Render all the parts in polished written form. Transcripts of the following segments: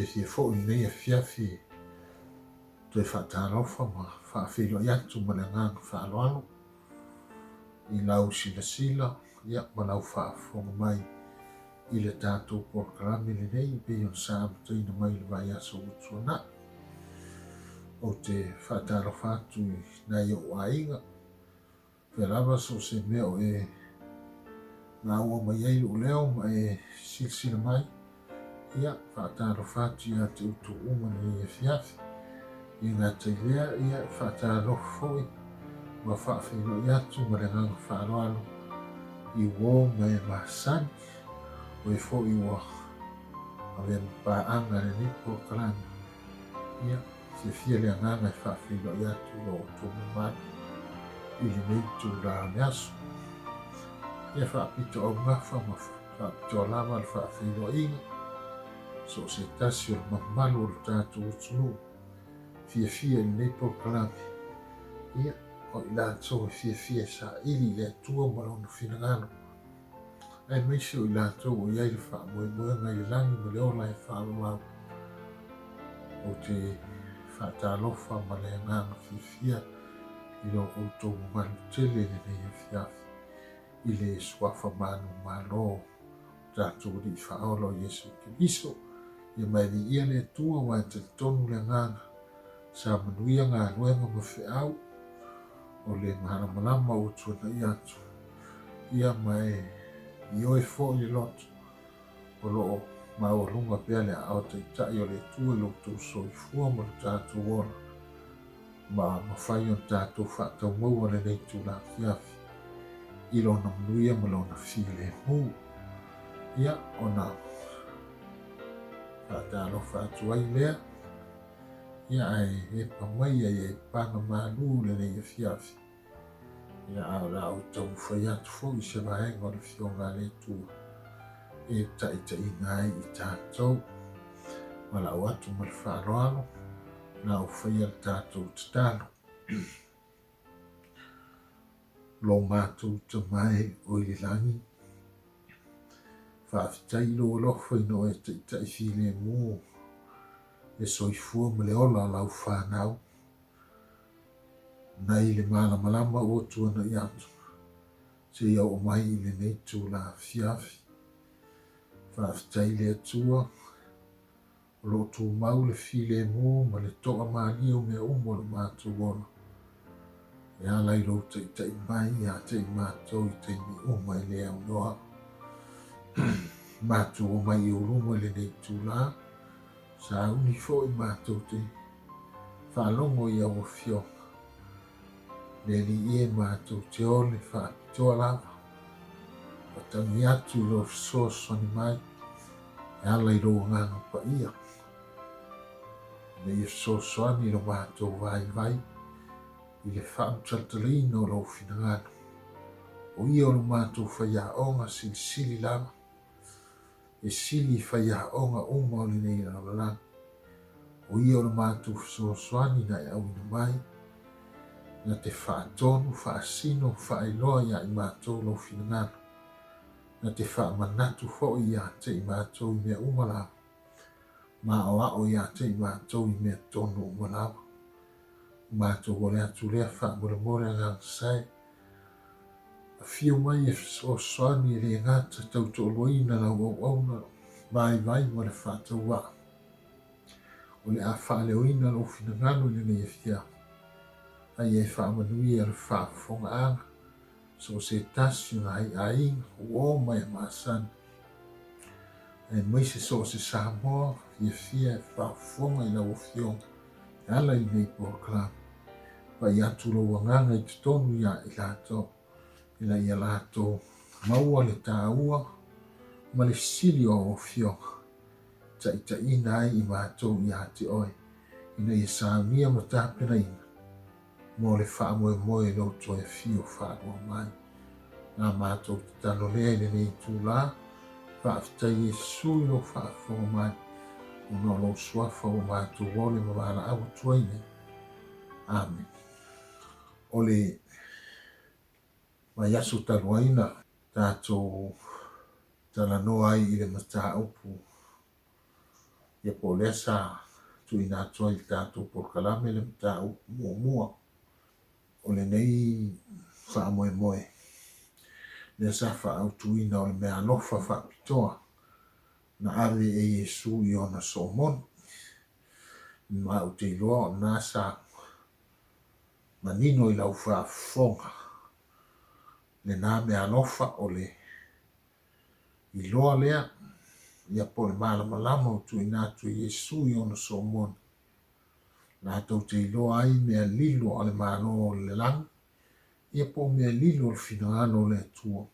Fiafia foi i lenei afiafi e toe faatalofa ma faafeiloai atu ma le agaga faaaloalo i lau silasila ia, ma lau faafofoga mai i le tatou polokalame lenei e pei ona sa amataina mai i le vaiaso ua tuanai. Ou te faatalofa atu i nai ou aiga, Pea lava so o se mea o e maua mai ai lou leo ma e silasila mai, ia, faatalofa atu ia te outou uma i lenei afiafi. E le gata i lea, ia, faatalofa foi ma faafeiloai atu ma le agaga faaaloalo i uo ma e masani, o e foi ua avea ma paaga i lenei polokalame. Ia, Fiafia le agaga e faafeiloai atu i lo outou mamalu i lenei itula o le aso. Ia faapito augafa ma faapitoa lava le faafeiloaiga so o se tasi o le mamalu o le tatou atunuu fiafia i lenei polokalame. Ia, o i latou e fiafia e saili i le Atua ma Lona finagalo, aemaise o i latou o i ai le faamoemoega i le lagi ma le ola e faavavau. Ou te faatalofa ma le agaga fiafia i lo outou mamalu tele i lenei afiafi, i le Suafa manumalo o tatou Alii Faaola o Iesu Keriso. Ia maeliia le Atua aua e talitonu le agaga sa manuia galuega ma feau o le malamalama ua tuanaia atu. Ia ma e ioe foi le loto o lo o maualuga pea le aao taitai o le Atua i lo outou soifua ma lo tatou ola, ma mafai ona tatou faataumaua lenei itula afiafi i Lona manuia ma Lona filemu. Ia, ona faatalofa atu ai lea, ia ae epa mai ai e paga malu lenei afiafi. Ia, a o le a ou taumafai atu foi i se vaega o le Afioga a le Atua e taitaiina ai i tatou. Valaau atu ma le faaaloalo, o le a ou faia le tatou tatalo. Lo matou Tama e o i le lagi, faafetai i lou alofa ina ua e taitai filemu le soifua ma le ola o lau fanau. Nai le malamalama ua tuanai atu seia oo mai i lenei itula afiafi. Faafetai i le Atua o lo o tumau le filemu ma le toamalie o mea uma o lo matou ola, e ala i lou taitai mai ia te i matou i taimi uma e le aunoa. Matou omai i ou luma i lenei itula, sauni foi matou te Faalogo i au afioga. Le Alii e matou te ole faapitoa lava. Ua tagi atu i lou fesoasoani mai e ala i lou Agaga Paia, ina ia fesoasoani i lo matou vaivai i le faamatalatalaina o lou finagalo. O ia o lo matou faiaoga silisili lava. E sili i faiaoga uma o lenei lalolagi. O ia o le matou fesoasoani na e auina mai, na te faatonu, faasino, faailoa iā i matou lou finagalo, na te faamanatu foi iā te i matou i mea uma lava, ma aoao iā te i matou i mea tonu uma lava. O matou ole atu lea faamolemole Agaga Sae, Afio mai e fesoasoani e le gata tau toaluaina lau auauna vaivai ma le faatauvaa. O le a faaleoina lou finagalo i lenei afiafi, a ia e faamanuia le faafofogaaga so o se tasi o nai aiga ua o mai a masani, aemaise so o se Samoa fiafia e faafofoga i lau Afioga e ala i lenei polokalame. Pai atu lou agaga i totonu iā i latou, ina ia latou maua le taua ma le sili o au afioga, taitaiina ai i matou iā te oe, ina ia saunia ma tapenaina mo le faamoemoe i lou toe afio faalua mai. La matou tatalo lea i lenei itula, faafetai Iesu i lou faafofoga mai, ona o lou suafa ua matou ole ma valaau atu ai nei. Amene. O le vaiaso talu ai na tatou talanoa ai i le mataupu. Ia po o lea sa tuuina atu ai i le tatou polokalame le mataupu muamua o lenei faamoemoe lea sa faaautuina o le meaalofa faapitoa na ave e Iesu i ona soomoni. Ma ou te iloa o lena sa manino i lau faafofoga lena meaalofa o le iloa lea, ia po o le malamalama ua tuuina atu e Iesu i ona soomoni, latou te iloa ai mea lilo a le Malo o le lagi, ia po o mea lilo o le finagalo o le Atua,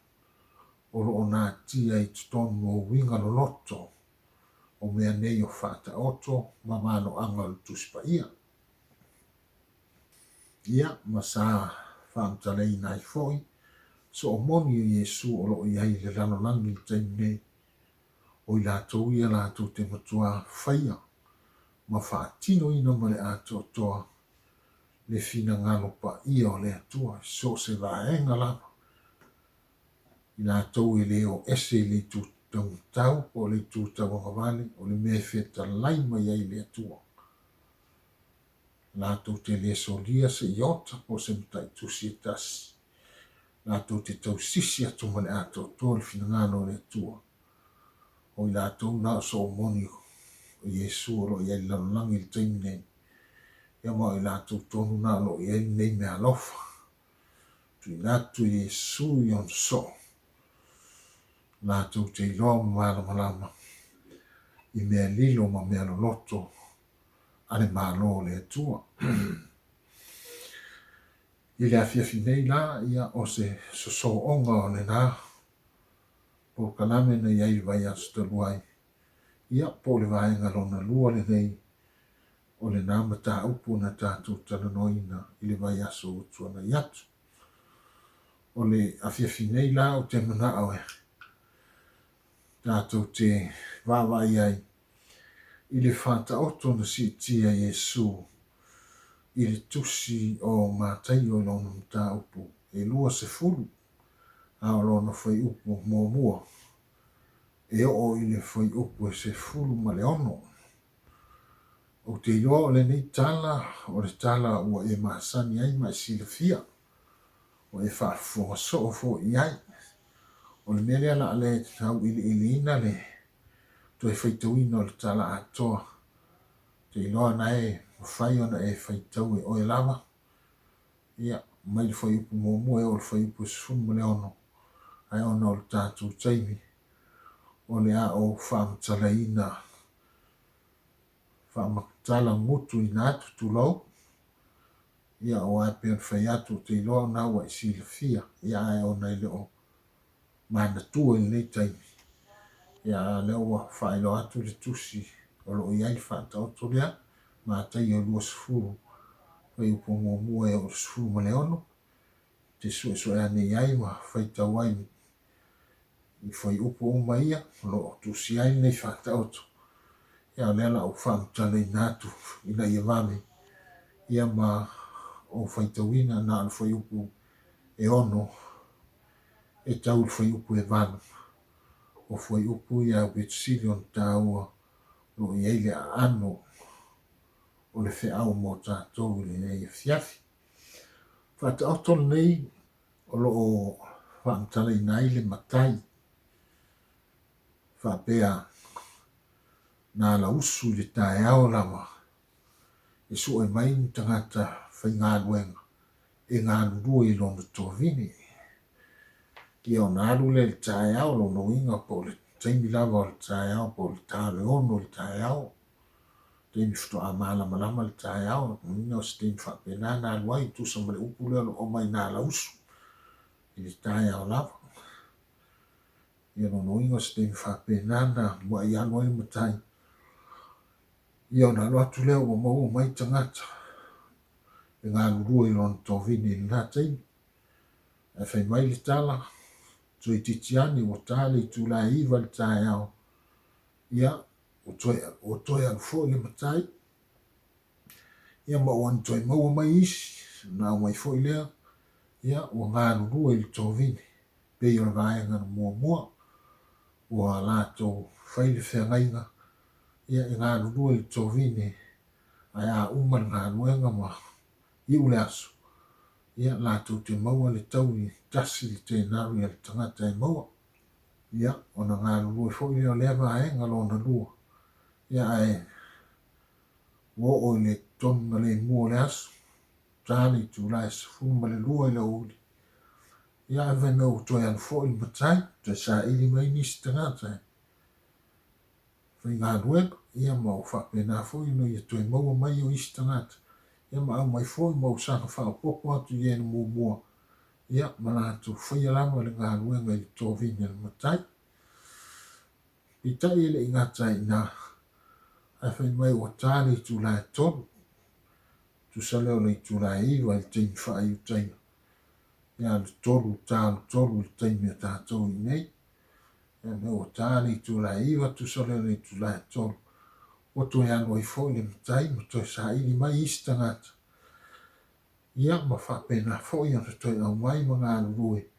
o lo o natia i totonu o uiga loloto o mea nei o faataoto ma valoaga o le Tusi Paia. Ia, ma sa faamatalaina ai foi soomoni o Iesu o lo o i ai i le lalolagi i le taimi nei, o i latou ia latou te matua faia ma faatinoina ma le atoatoa le finagalo paia o le Atua i so o se vaega lava, i latou e le o ese i le itu taumatau po o le itu tauagavale, o le mea e fetalai mai ai le Atua. Latou te le solia se iota po o se mataitusi e tasi. Latou te tausisi atu ma le atoatoa i le finagalo o le Atua. O i latou na o soomoni o Iesu o lo o i ai i le lalolagi i le taimi nei, ia ma o i latou tonu na o lo o i ai lenei meaalofa. Tuuina atu e Iesu i ona soo, latou te iloa ma malamalama i mea lilo ma mea loloto a le Malo o le Atua. I le afiafi nei la, ia, o se sosooga o lena polokalame na i ai i le vaiaso talu ai, ia, po o le vaega lona lua lenei o lena mataupu na tatou talanoaina i le vaiaso ua tuanai atu. O le afiafi nei la ou te manao e tatou te vaavaai ai i le faataoto na siitia Iesu i le tusi o Mataio i lona mataupu e 20, a o lona fuaiupu muamua e oo i le fuaiupu e 16. Ou te iloa o lenei tala o le tala ua e masani ai ma e silafia, ua e faafofoga soo foi i ai. O le mea lea o le a le auiliiliina le toe faitauina o le tala atoa. Ou te iloa na e mafai ona e faitau e oe lava, ia, mai le fuaiupu muamua e oo i le fuaiupu e 16, ae ona o le tatou taimi, o le a ou faamatalaina, faamatala gutuina atu, tulou, ia, aua e pei ona fai atu, ou te iloa o na ua e silafia, ia, ae ona e le o manatua i lenei taimi. Ia, a o lea ua faailoa atu le tusi o lo o i ai le faataoto lea, Mataio 20, fuaiupu muamua e oo i le 16, te suesue ane i ai ma faitau ai i fuaiupu uma ia o lo o tusi ai lenei faataoto. Ia, o lea la ou faamatalaina atu ina ia vave ia ma ou faitauina na o le fuaiupu e 6 e tau i le fuaiupu e 8. O fuaiupu ia e aupito sili ona taua o lo o i ai le aano o le feau mo tatou i lenei afiafi. Faataoto lenei o lo o faamatalaina ai le matai faapea na alausu i le taeao lava e sue mai ni tagata faigaluega e galulue i lona tovine. Ia ona alu lea i le taeao, lona uiga po o le taimi lava o le taeao, po o le ta o le 6 i le taeao, taimi faatoa malamalama le taeao, lona uiga o se taimi faapena na alu ai, tusa ma le upu lea o lo o aumai na alausu i le taeao lava. Ia lona uiga o se taimi faapena na muai alu ai le matai. Ia ona alu atu lea ua maua mai tagata e galulue i lona tovine i lena taimi. Ae fai mai le tala, toeitiiti ane ua ta le itula e 9 i le taeao, ia, ua toe alu foi le matai, ia ma ua toe maua mai isi, ona aumai foi lea, ia, ua galulue i le tovine, pei o le vaega na muamua, ua latou fai le feagaiga, Ia, e galulue i le tovine, ae a uma le galuega ma iu le aso, ia, latou te maua le taui tasi le tenari a le tagata e maua. Ia, ona galulue foi lea o lea vaega lona lua, ia, ae ua oo i le tonu na lemu o le aso, ta le itula e 12 i le aoauli, ia, ae fai mai ua toe alu foi le matai, toe saili mai nisi tagata e faigaluega, ia ma ua faapena foi ona ia toe maua mai o isi tagata, ia ma aumai foi ma usaga faaopoopo atu i e na muamua, ia ma latou faia lava le galuega i le tovine a le matai. Peitai e le i gata ai i ina, ae fai mai ua ta le itula e 3, tusa lea o le itula e 9 i le taimi faaiutaia, ia le 3 ta o le 3 i le taimi a tatou i inei. Ia mea ua ta le itula e 9, tusa lea o le itula e 3, ua toe alu ai foi le matai ma toe saili mai isi tagata. Ia ma faapena foi ona toe aumai ma galulue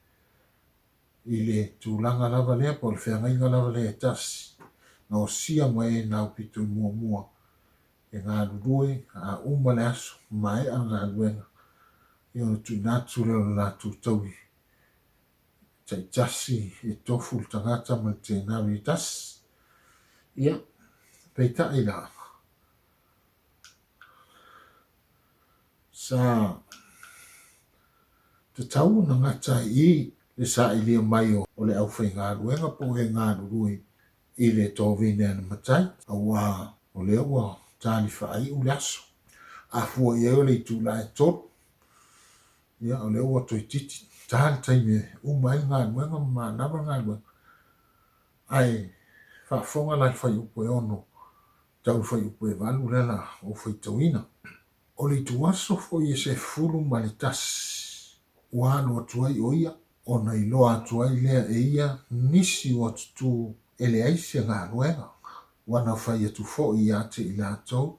i le tulaga lava lea po o le feagaiga lava lea e tasi na osia mai e na aupito i muamua e galulue a uma le aso, maea le galuega, ia ona tuuina atu lea o le latou taui taitasi e tofu le tagata ma le tenari e tasi. Ia, peitai la, sa tatau ona gata ai i le sailia mai o le aufaigaluega po o e galulue i le tovine a le matai, auā o lea ua tali faaiu le aso. A fua i ai o le itula e 3, Ia, o lea ua toeitiiti ta le taimi e uma ai le galuega ma manava le galuega. Ae faafofoga la i le fuaiupu e 6 tau i le fuaiupu e 8 lea la ou faitauina. O le ituaso foi e 11 ua alu atu ai o ia, ona iloa atu ai lea e ia nisi ua tutū e leai se galuega. Ua na fai atu foi ia te i latou,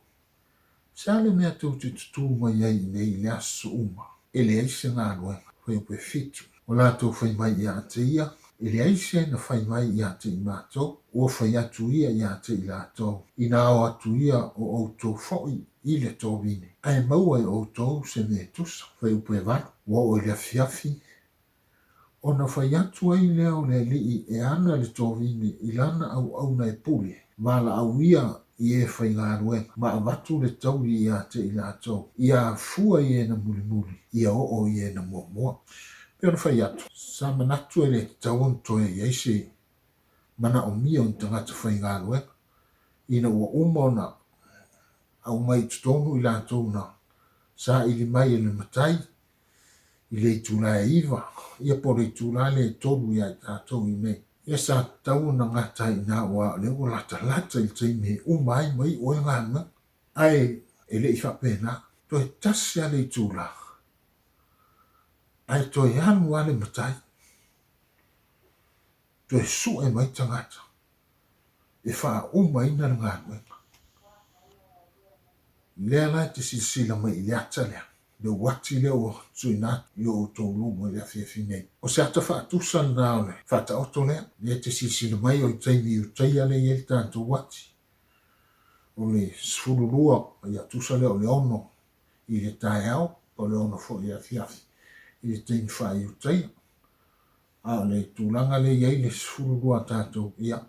Se a le mea tou te tutū mai ai i nei i le aso uma, e leai se galuega? Fuaiupu e 7. Ua latou fai mai ia te ia, E leai se na fai mai ia te i matou, ua fai atu ia ia te i latou, Inā o atu ia o outou foi i le tovine, ae maua e outou se mea e tusa. Fuaiupu e 8. Ua oo i le afiafi, Ona fai atu ai lea o le alii e ana le tovine i lana auauna e pule, valaau ia i e faigaluega, ma avatu le taui ia te i latou, ia afua i ena mulimuli, ia oo i ena muamua. Pei ona fai atu, sa manatu e le tatau ona toe i ai se manaomia o ni tagata faigaluega, ina ua uma ona aumai i totonu i latou na saili mai e le matai, i le itula e 9, ia po o le itula lea e 3 ia i tatou i nei. Ia sa tatau ona gata ai i ina aua o lea ua latalata i le taimi e uma ai ma iu ai le galuega. Ae e le i faapena. Toe tasi lava le itula, ae toe alu lava le matai, toe sue mai tagata e faaumaina le galuega. Lea la e te silasila mai i le ata lea, le uati lea ua tuuina atu i o outou luma i le afiafi nei. O se ata faatusa lena o le faataoto lea. Lea e te silasila mai o le taimi i Utaia lea e i ai le tatou uati. O le 12, ia tusa lea o le 6 i le taeao, po o le 6 foi i le afiafi i le taimi faa-Iutaia. A o le tulaga lea e i ai le 12 a tatou, ia,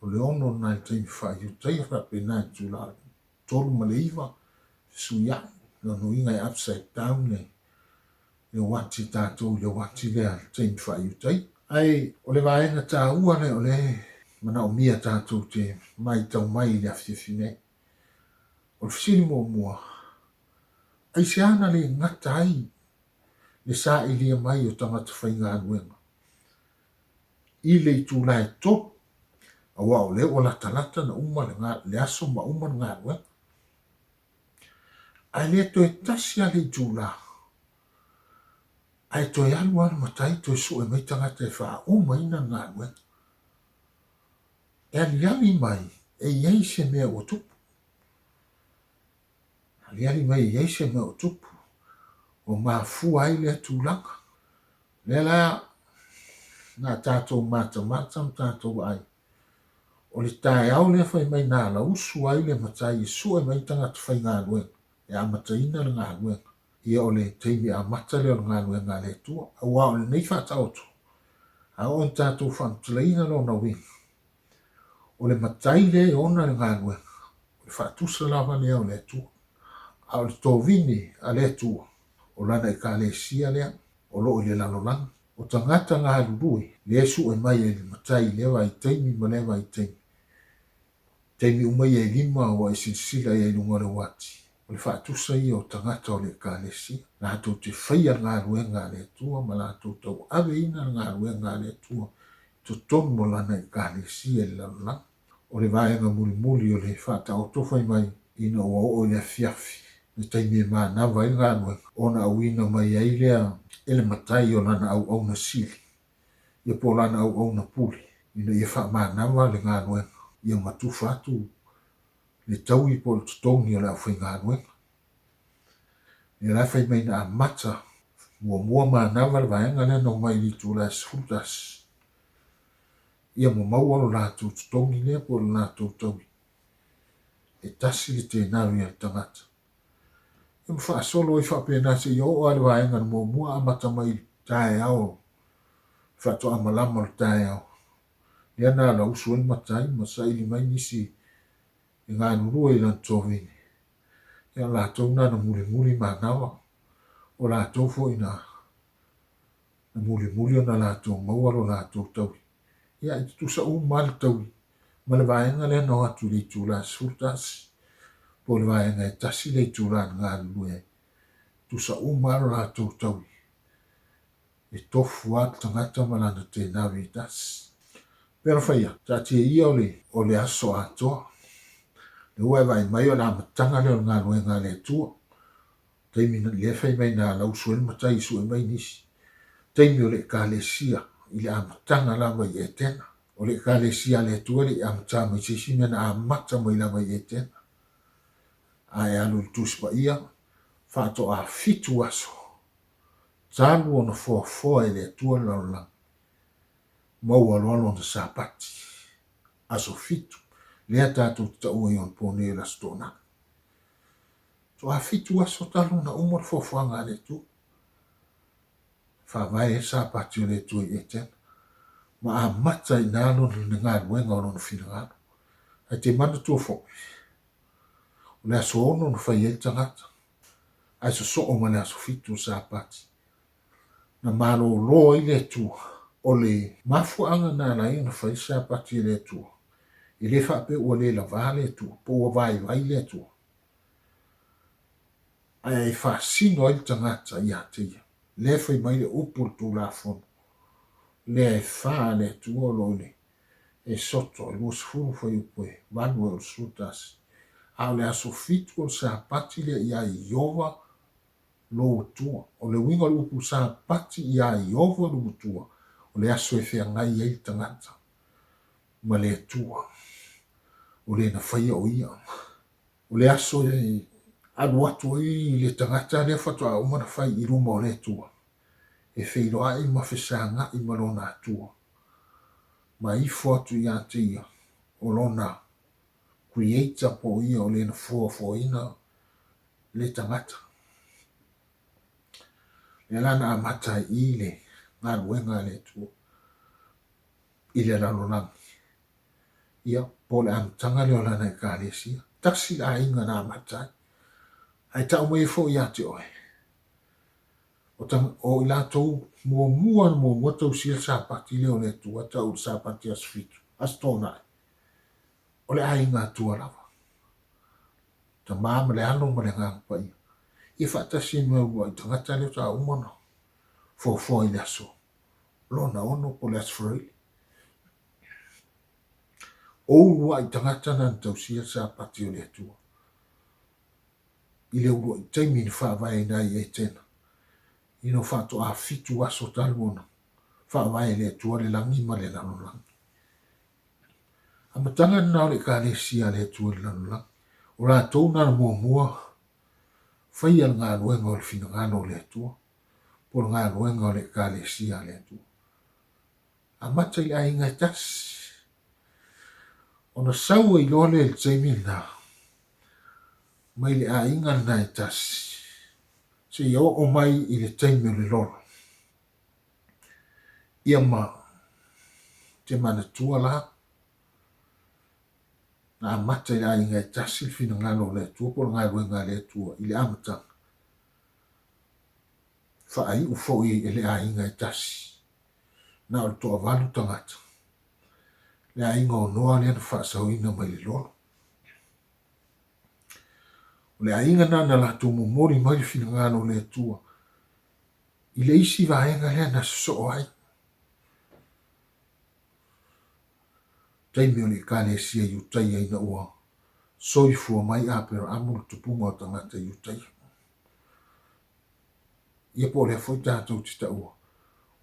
o le 6 lena i le taimi faa-Iutaia, faapena i le tulaga 3 ma le 9, fesuiai, lona uiga e upside down le le uati tatou i le uati lea i le taimi faa-Iutaia. Ae o le vaega taua lea o lea e manaomia tatou te matau mai i le afiafi nei. O le fesili muamua, aisea na le gata ai le sailia mai o tagata faigaluega i le itula e 3, aua o lea ua latalata na uma le aso ma uma le galuega. Ae le toe tasi lava le itula, ae toe alu lava le matai toe sue mai tagata e faaumaina le galuega. E aliali mai e i ai se mea ua tupu. Aliali mai e i ai se mea ua tupu, ua mafua ai lea tulaga. Lea la na tatou matamata ma tatou vaai. O le taeao lea fai mai na alausu ai le matai e sue mai tagata faigaluega e amataina le galuega. Ia o le taimi amata lea o le galuega a le Atua. Aua o lenei faataoto, a oo ina tatou faamatalaina lona uiga, o le matai lea e ona le galuega, o le faatusa lava lea o le Atua. A o le tovine a le Atua, o lana Ekalesia lea o lo o i le lalolagi. O tagata galulue lea e sue mai e le matai i lea vaitaimi ma lea vaitaimi. Taimi uma ia e lima ua e silasila i ai i luga o le uati, o le faatusa ia o tagata o le Ekalesia, latou te faia le galuega a le Atua ma latou tauaveina le galuega a le Atua i totonu o Lana Ekalesia i le lalolagi. O le vaega mulimuli o le faataoto fai mai ina ua oo i le afiafi, le taimi e manava ai le galuega, ona auina mai ai lea e le matai o lana auauna sili, ia po o lana auauna pule, ina ia faamanava le galuega, ia ma tufa atu le taui po o le totogi o le aufaigaluega. Ia la e fai mai na amata muamua manava le vaega lea na omai i le itula e 11, ia ma maua lo latou totogi lea po o le latou taui, e tasi le tenari a le tagata. Ia ma faasolo ai faapena seia oo lava i le vaega na muamua amata mai i le taeao, faatoa malama o le taeao, lea na alausu ai le matai ma saili mai nisi e galulue i lana tovine. Ia o latou na na mulimuli manava, o latou foi na na mulimuli ona latou maua lo latou taui. Ia, e tutusa uma lava le taui ma le vaega lea na o atu i le itula 11, po o le vaega e tasi le itula na galulue ai. Tutusa uma lava lo latou taui. E tofu lava le tagata ma lana tenavi e tasi. Pei ona fai atu, taatia ia o le, o le aso atoa. Lea ua e vaai mai o le amataga lea o le galuega a le Atua. Taimi lea fai mai na lausu ai le matai e sue mai nisi. Taimi o le Ekalesia i le amataga lava i Etena. O le Ekalesia a le Atua e le i amata mai se isi mea na amata mai lava i Etena. A e alu i le Tusi Paia, faatoa fitu aso talu ona foafoa e le Atua le lalolagi, maua loa lona Sapati, aso fitu, lea tatou te taua i ona po nei o le Aso Toonai. Toa fitu aso talu ona uma le foafoaga a le Atua. Faavae ai le Sapati o le Atua i Etena, ma amata i ina lona galuega o lona finagalo. Ae te manatua foi, o le aso ono na fai ai le tagata, ae sosoo ma le aso fitu o le Sapati. Na malolo ai le Atua. O le mafuaaga na ala ai ona fai le Sapati e le Atua, e le faapea ua le lavā le Atua, po ua vaivai le Atua, ae faasino ai le tagata ia te ia. Lea e fai mai le upu o le Tulafono, lea e fa a le Atua o lo o i le Esoto e 20 fuaiupu e 8 e o le 11. A o le aso fitu o le Sapati lea iā Ieova lou Atua. O le uiga o le upu Sapati iā Ieova lou Atua, o le aso e feagai ai le tagata ma le Atua, o le na faia o ia. O le aso e alu atu ai le tagata lea faatoa uma ona fai i luma o le Atua, e feiloai ma fesaga'i ma lona Atua, ma ifo atu ia te ia o lona Creator po o ia o le na foafoaina le tagata. Lea la na amata ai i le galuega a le Atua i le lalolagi. Ia, po o le amataga lea o lana Ekalesia. Tasi le aiga na amata ai. Ae tau mai ai foi ia te oe, o, ta, o i latou muamua na muamua tausia le Sapati lea o le Atua, tau le Sapati aso fitu, aso Toonai, o le aiga Atua lava. Tama ma le Alo ma le Agaga Paia. Ia faatasi ai ma uluai tagata lea faatoa uma ona foafoa i le aso lona ono po o le aso Faraile. O uluai tagata na na tausia le Sapati o le Atua i le uluai taimi na faavaeina ai i Etena, ina ua faatoa fitu aso talu ona faavae e le Atua le lagi ma le lalolagi. Amataga lena o le Ekalesia a le Atua i le lalolagi. O latou na na muamua faia le galuega o le finagalo o le Atua, po o le galuega o le Ekalesia a le Atua. Amata i le aiga e tasi. Ona sau ai loa lea i le taimi lena, mai le aiga lena e tasi, seia oo mai i le taimi o le lolo. Ia ma te manatua la, na amata i le aiga e tasi le finagalo o le Atua po o le galuega a le Atua i le amataga, faaiu foi e le aiga e tasi. Na o le toavalu tagata, le aiga o Noa lea na faasaoina mai le lolo. O le aiga lena na latou momoli mai le finagalo o le Atua i le isi vaega lea na sosoo ai. Taimi o le Ekalesia Iutaia ina ua soifua mai Aperaamu le tupuga o tagata Iutaia. Ia po o lea foi tatou te taua,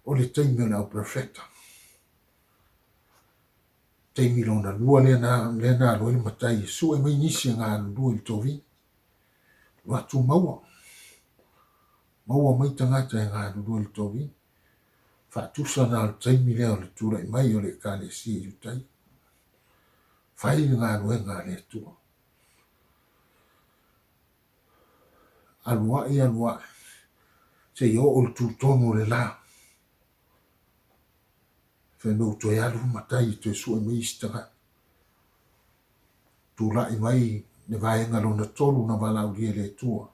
o le taimi o le au perofeta. Taimi lona lua lea na, lea na alu ai le matai e sue mai nisi e galulue i le tovini. Alu atu maua. Maua mai tagata e galulue i le tovini. Faatusa na o le taimi lea o le tulai mai o le Ekalesia Iutaia. Fai le galuega a le Atua. Alu ae, alu ae, seia oo i le tutonu o le la. Fai mai ua toe alu matai e toe sue mai isi tagata. Tulai mai le vaega lona tolu na valaaulia e le Atua.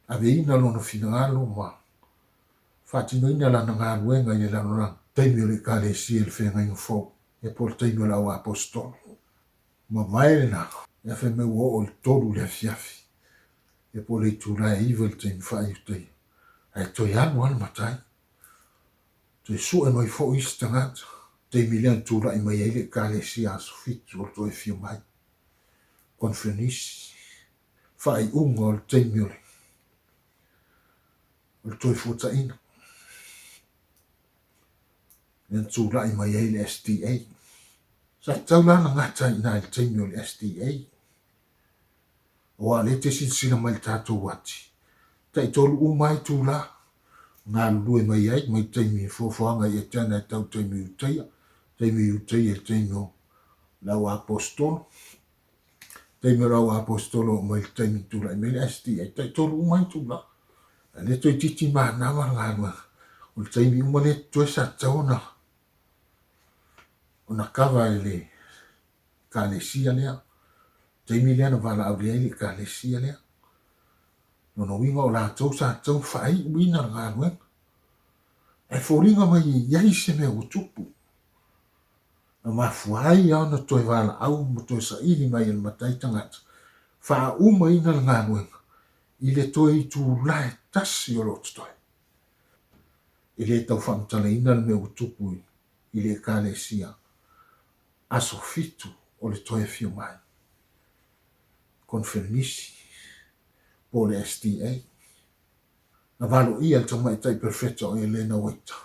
Aveina lona finagalo ma faatinoina lana galuega i le lalolagi. Taimi o le Ekalesia i le Feagaiga Fou, ia po o le taimi o le Au Aposetolo. Mavae lena, ia fai mai ua oo i le 3 i le afiafi, ia po o le itula e 9 i le taimi faaiutaia, ae toe alu lava le matai. Toe sue mai foi isi tagata, taimi lea na tulai mai ai le Ekalesia Aso Fitu o le toe afio mai. Koneferenisi, faaiuga o le taimi o le o le Toefuataiga. Lea na tulai mai ai le SDA. Sa tatau la ona gata i ina i le taimi o le SDA. Aua o lea e te silasila mai i le tatou uati, taitolu uma lava itula, galulue mai ai mai taimi foafoaga i Etena e tau taimi Iutaia, taimi Iutaia i le taimi o le au aposetolo, taimi o le au aposetolo oo mai i le taimi na tulai mai le SDA, taitolu uma lava itula. A o lea toeitiiti manava le galuega, o le taimi uma lea totoe sa tatau ona ona kava e le Ekalesia lea. Taimi lea na valaaulia ai le Ekalesia lea. Lona uiga o latou sa tatau ona faaiuina le galuega. Ae foliga mai e i ai se mea ua tupu. Na mafua ai lava ona toe valaau ma toe saili mai e le matai tagata, faaumaina le galuega i le toe itula e tasi o lo o totoe. E le tau faamatalaina le mea ua tupu i le Ekalesia aso 7 o le toe afio mai, Koneferenisi, po o le SDA. Na valoia e le tamaitai perofeta o Elena Waita.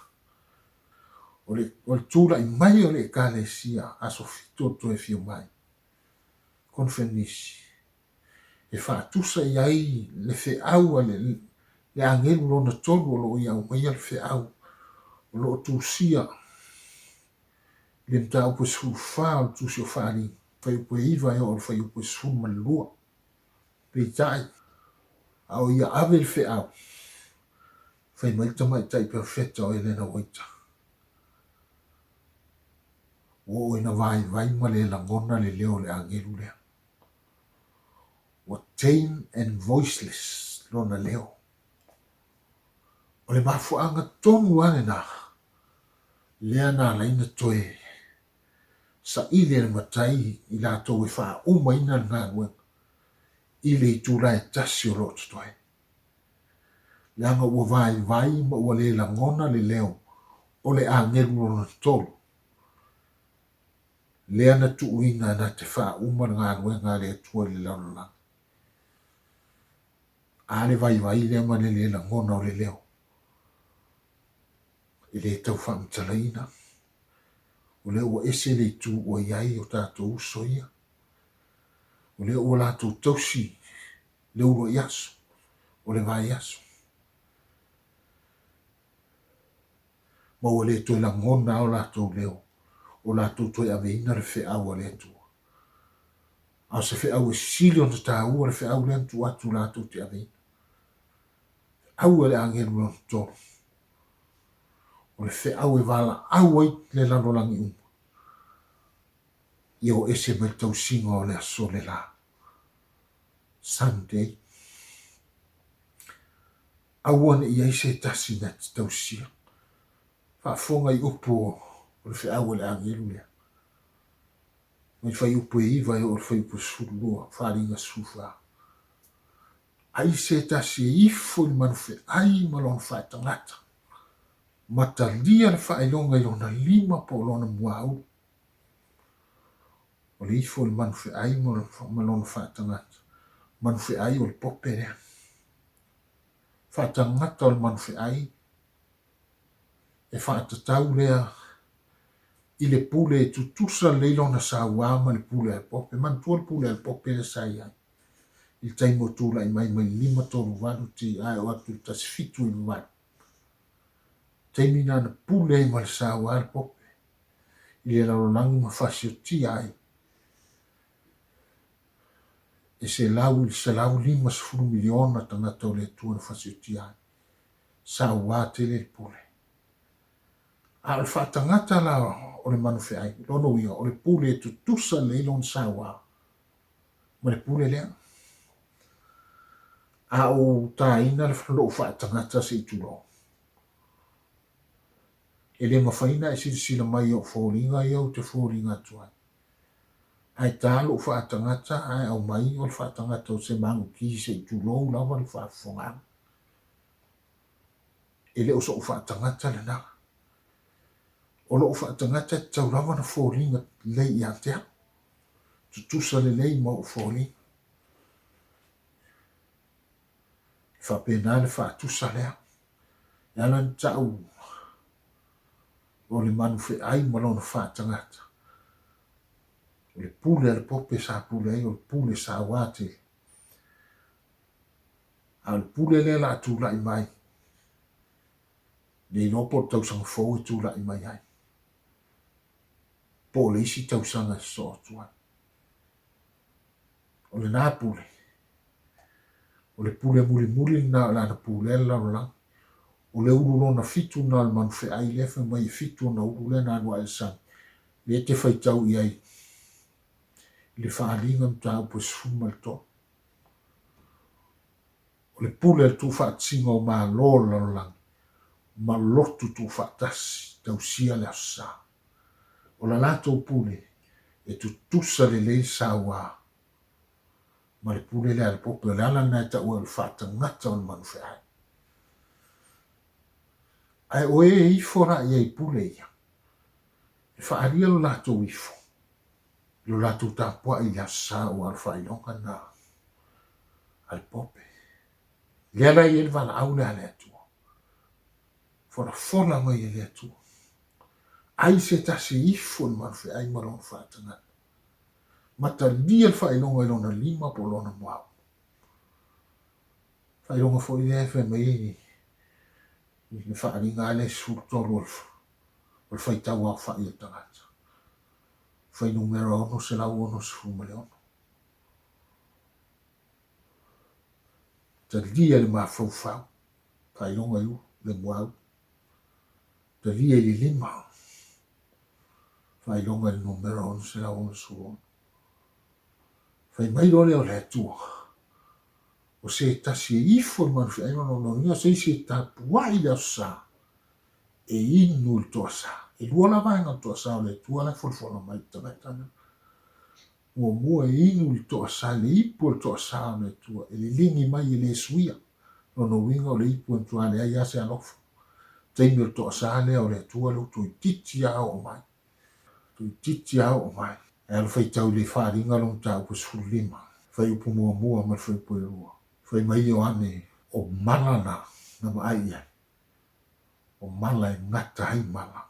O le, o le tulai mai o le Ekalesia aso 7 o le toe afio mai, Koneferenisi, e faatusa i ai le feau a le, le agelu lona tolu o lo o ia aumaia le feau o lo o tusia i le mataupu e 14 o le Tusi o Faaaliga, fuaiupu e 9 e oo i le fuaiupu e 12. Peitai, a o ia ave le feau, fai mai le tamaitai perofeta o Elena Waita, ua oo ina vaivai ma le lagona le leo o le agelu lea. Ua tame and voiceless lona leo. O le mafuaaga tonu lava lena lea na ala ai ona toe saili e le matai i latou e faaumaina le galuega i le itula e tasi o lo o totoe. Leaga ua vaivai ma ua le lagona le leo o le agelu lona tolu lea na tuuina na te faauma le galuega a le Atua i le lalolagi. A le vaivai lea ma le le lagona o le leo. E le tau faamatalaina, o lea ua ese le itu ua i ai o tatou uso ia. O lea ua latou tausi le uluai aso o le vaiaso. Ma ua le toe lagona o latou leo. o latou toe aveina le feau a le Atua. A o se feau e sili ona taua le feau lea na tuu atu latou te aveina. Feau a le agelu lona tolu. O le feau e valaau ai le lalolagi uma. Ia o ese mai le tausiga o le aso le la. Sunday. Aua ne i ai se tasi na te tausia. Faafofoga i upu o le feau a le agelu lea. Mai le fuaiupu e 9 e oo i le fuaiupu e 12, faaaliga 14. Ai se tasi e ifo i le manufeai ma lona faatagata, ma talia le faailoga i lona lima po o lona muaulu. O le ifo i le manufeai ma lona faatagata. Manufeai o le pope lea. Faatagata o le manufeai e faatatau lea i le pule e tutusa lelei lona sauā ma le pule a le pope. Manatua le pule a le pope lea sa i ai i le taimi o tulai mai mai le 538 TI oo atu i le 1798. Taimi na na pule ai ma le sauā le pope i le lalolagi ma fasiotia ai e 100 i le 150 miliona tagata o le Atua na fasiotia ai. Sauā tele le pule. A o le faatagata la o le manufeai, lona uiga, o le pule e tutusa lelei lona sauā ma le pule lea. A ou taina lou faatagata se i tulou, e le mafai ona e silasila mai i ou foliga ia ou te foliga atu ai. Ae ta lou faatagata ae aumai o le faatagata o se maguki se i tulou lava le faafofogaaga. E le o so'u faatagata lena. O lo'u faatagata e tatau lava ona foliga lelei ia te au. Tutusa lelei ma o'u foliga. E faapena le faatusa lea. E ala ona ta'u o le manufe'ai ma lona faatagata. O le pule a le pope sa pule ai o le pule sauā tele. A o le pule lea o le a tulai mai, le iloa po o le tausaga fou e tulai mai ai, po o le isi tausaga e sosoo atu ai. O lena pule, o le pule mulimuli lena o le a na pulea le lalolagi. O le ulu lona fitu lena o le manufeai lea fai mai e fitu ona ulu lea na alu ae i le sami, lea e te faitau i ai i le faaaliga mataupu e 13. O le pule a le tuufaatasiga o Malo o le lalolagi ma lotu tuufaatasi tausia le Aso Sa. O la latou pule e tutusa lelei le sauā ma le pule lea a le pope. O le ala lena e tau ai o le faatagata o le manufeai. Ae o e ifo la i ai i pule ia, e faaalia lo latou ifo i lo latou tapuai i le Aso Sa ua alu faailoga lena a le pope. Lea la e i ai le valaau lea a le Atua. Folafola mai e le Atua. Ai se tasi ifo i le malofeai ma lona faatagata. Matalia le faailoga i lona lima po o lona muaulu. Faailoga foi lea e fai mai i le faaaliga lava lea e 13 o le faitau aofai o le tagata. Fuainumera 666. Talia i le mafaufau, faailoga i le muaulu. Talia i le lima, faailoga i le numera 666. Fai mai loa lea o le Atua, o se tasi e ifo i le malofeai ma lona uiga, o se isi e tapuai i le Aso Sa, e inu i le toasa. E lua la vaega o le toasa o le Atua la e folafola mai i le tagata lea. Muamua e inu i le toasa, i le ipu o le toasa o le Atua, e liligi mai e le suia. Lona uiga o le ipu e matua leai lava se alofa. Taimi o le toasa lea o le Atua lea ua toeitiiti lava oo mai. Toeitiiti lava oo mai. E alu faitau i le faaaliga lo mataupu e 15, fuaiupu muamua ma le fuaiupu e lua. Fai mai Ioane, o mala na, na vaai i ai. O mala e gata ai mala.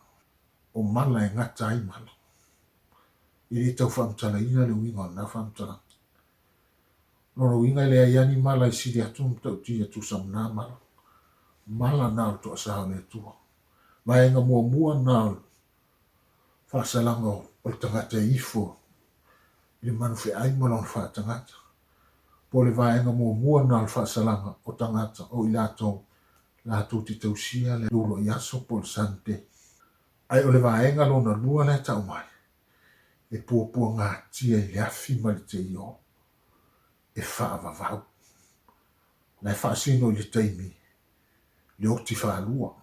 O mala e gata ai mala. E le tau faamatalaina le uiga o lena faamatalaga. Lona uiga e leai lava ni mala e sili atu ma matautia tusa ma na mala. Mala na o le toasa o le Atua. Vaega muamua na o le Faasalaga o le tagata e ifo i le manufeai ma lona faatagata, po o le vaega muamua lena o le faasalaga o tagata o i latou latou te tausia le uluai aso po o le Sunday. Ae o le vaega lona lua lea e tau mai, e puapuagatia i le afi ma le teio e faavavau. La e faasino i le taimi le oti faalua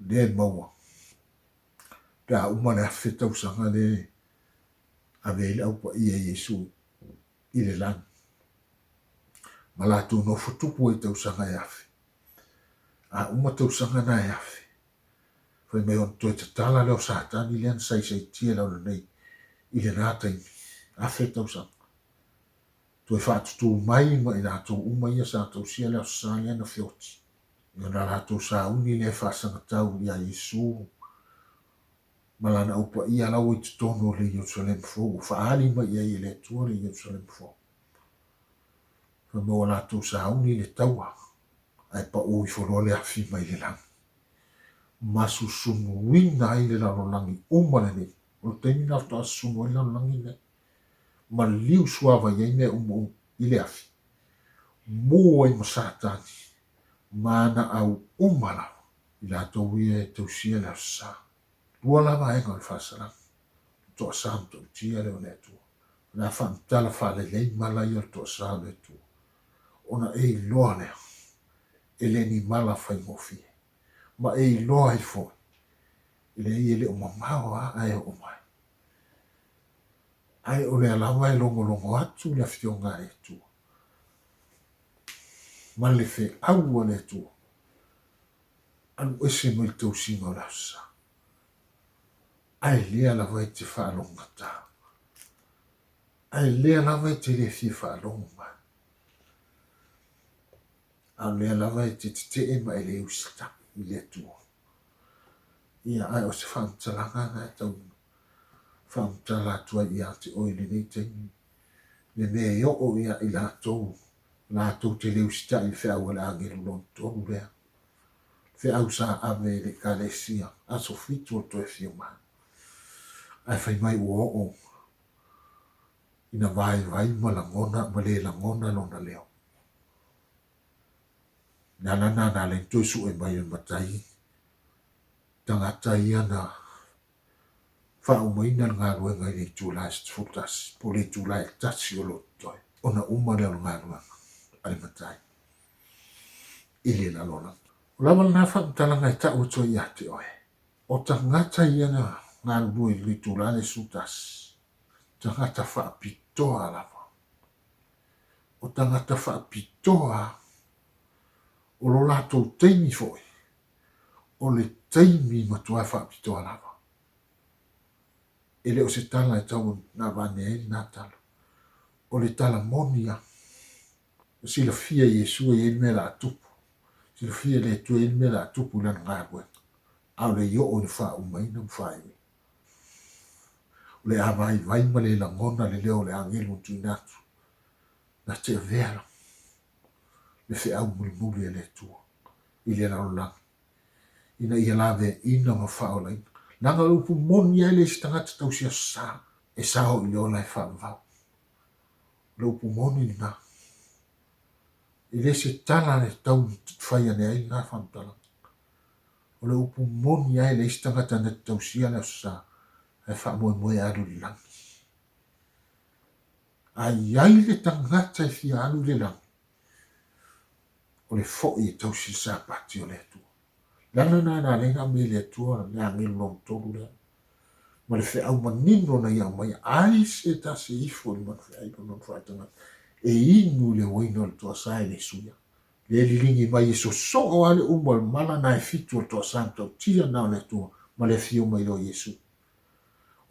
lea e maua pe a uma le 1000 tausaga lea e ave ai le Au Paia Iesu i le lagi ma latou nofo tupu ai i tausaga e 1000. A uma tausaga na e 1000, fai mai ona toe tatala lea o Satani lea na saisaitia i lalo nei i lena taimi, 1000 tausaga. Toe faatutū mai ma i latou uma ia sa tausia le Aso Sa lea na feoti. Ona latou sauni lea e faasagatau iā Iesu ma Lana Au Paia la ua i totonu o le Ierusalema fou, ua faaali mai i ai e le Atua le Ierusalema fou. Fai mai ua latou sauni le taua, ae paū ifo loa le afi mai le lagi, ma susunuina ai le lalolagi uma lenei. O le taimi lena faatoa susunu ai le lalolagi lenei, ma liu suavai ai mea uma i le afi, mu ai ma Satani ma ana au uma lava, i latou ia e tausia le Aso Sa. Lua la vaega o le faasalaga, o le toasa matautia lea o le Atua. O le a faamatala faalelei mala ia o le toasa o le Atua, ona e iloa lea, e le ni mala faigofie, ma e iloa ai foi, e leai e le o mamao lava ae oo mai. Ae o lea lava e logologo atu le Afioga a le Atua, ma le feau a le Atua, alu ese mai le tausiga o le Aso Sa. Ae lea lava e te faalogogata. Ae lea lava e te le fia faalogo mai. A o lea lava e te tetee ma e le usitai i le Atua. Ia, ae o se faamatalaga na e tau faamatala atu ai ia te oe i lenei taimi, le mea e oo ia i latou, latou te le usitai i le feau a le agelu lona tolu lea, feau sa ave i le Ekalesia, aso fitu o le toe afio mai. Ae fai mai ua oo ina vaivai ma lagona ma le lagona lona leo. Le ala lena na ala ai ona toe sue mai e le matai tagata ia na faaumaina le galuega i le itula e 11 po o le itula e 1 o lo o totoe ona uma lea o le galuega a le matai i le lalolagi. O lava lena faamatalaga e tau atu ai ia te oe, o tagata ia na galulue i le itula le 11, tagata faapitoa lava. O tagata faapitoa o lo latou taimi foi, o le taimi matua faapitoa lava. E le o se tala e tau ona avane ai lena tala. O le tala moni lava. Ua silafia e Iesu e i ai le mea o le a tupu. Silafia e le Atua e i ai le mea o le a tupu i lana galuega. A o le i oo ina faaumaina ma faaiuina. O le a vaivai ma le lagona le leo o le agelu na tuuina atu, na te avea le feau mulimuli a le Atua i le lalolagi, ina ia laveaiina ma faaolaina. Leaga o le upu moni lava e le se tagata tausi aso sa e sao i le ola e faavavau. O le upu moni lena. E le se tala e tau fai ane ai lena faamatalaga. O le upu moni lava e leai se tagata na te tausia le Aso Sa ae faamoemoe e alu i le lagi. A i ai le tagata e fia alu i le lagi, o le foi e tausi le Sapati o le Atua. Le ala lena na ala ai ona aumai e le Atua le agelu lona tolu lea, ma le feau manino na ia aumaia, ai se tasi e ifo i le manufeai ma lona faatagata, e inu i le uaina o le toasa e le suia. Le liligi mai e sosoo lava le uma o le mala na e fitu o le toasa matautia na o le Atua ma le afio mai loa o Iesu.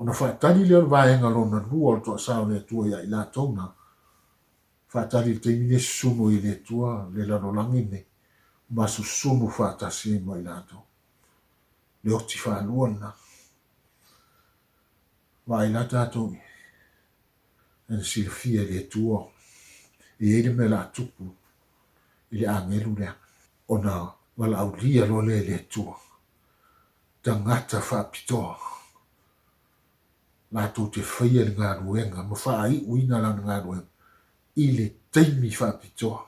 Ona faatali lea o le vaega lona lua o le toasa o le Atua ia i latou na faatali i le taimi lenei susunu ai e le Atua le lalolagi lenei ma susunu faatasi ai ma i latou. Le oti faalua lena. Vaai la tatou i na silafia e le Atua e i ai le mea o le a tupu i le agelu lea, ona valaaulia loa lea e le Atua, tagata faapitoa. Latou te faia le galuega ma faaiuina lana galuega i le taimi faapitoa.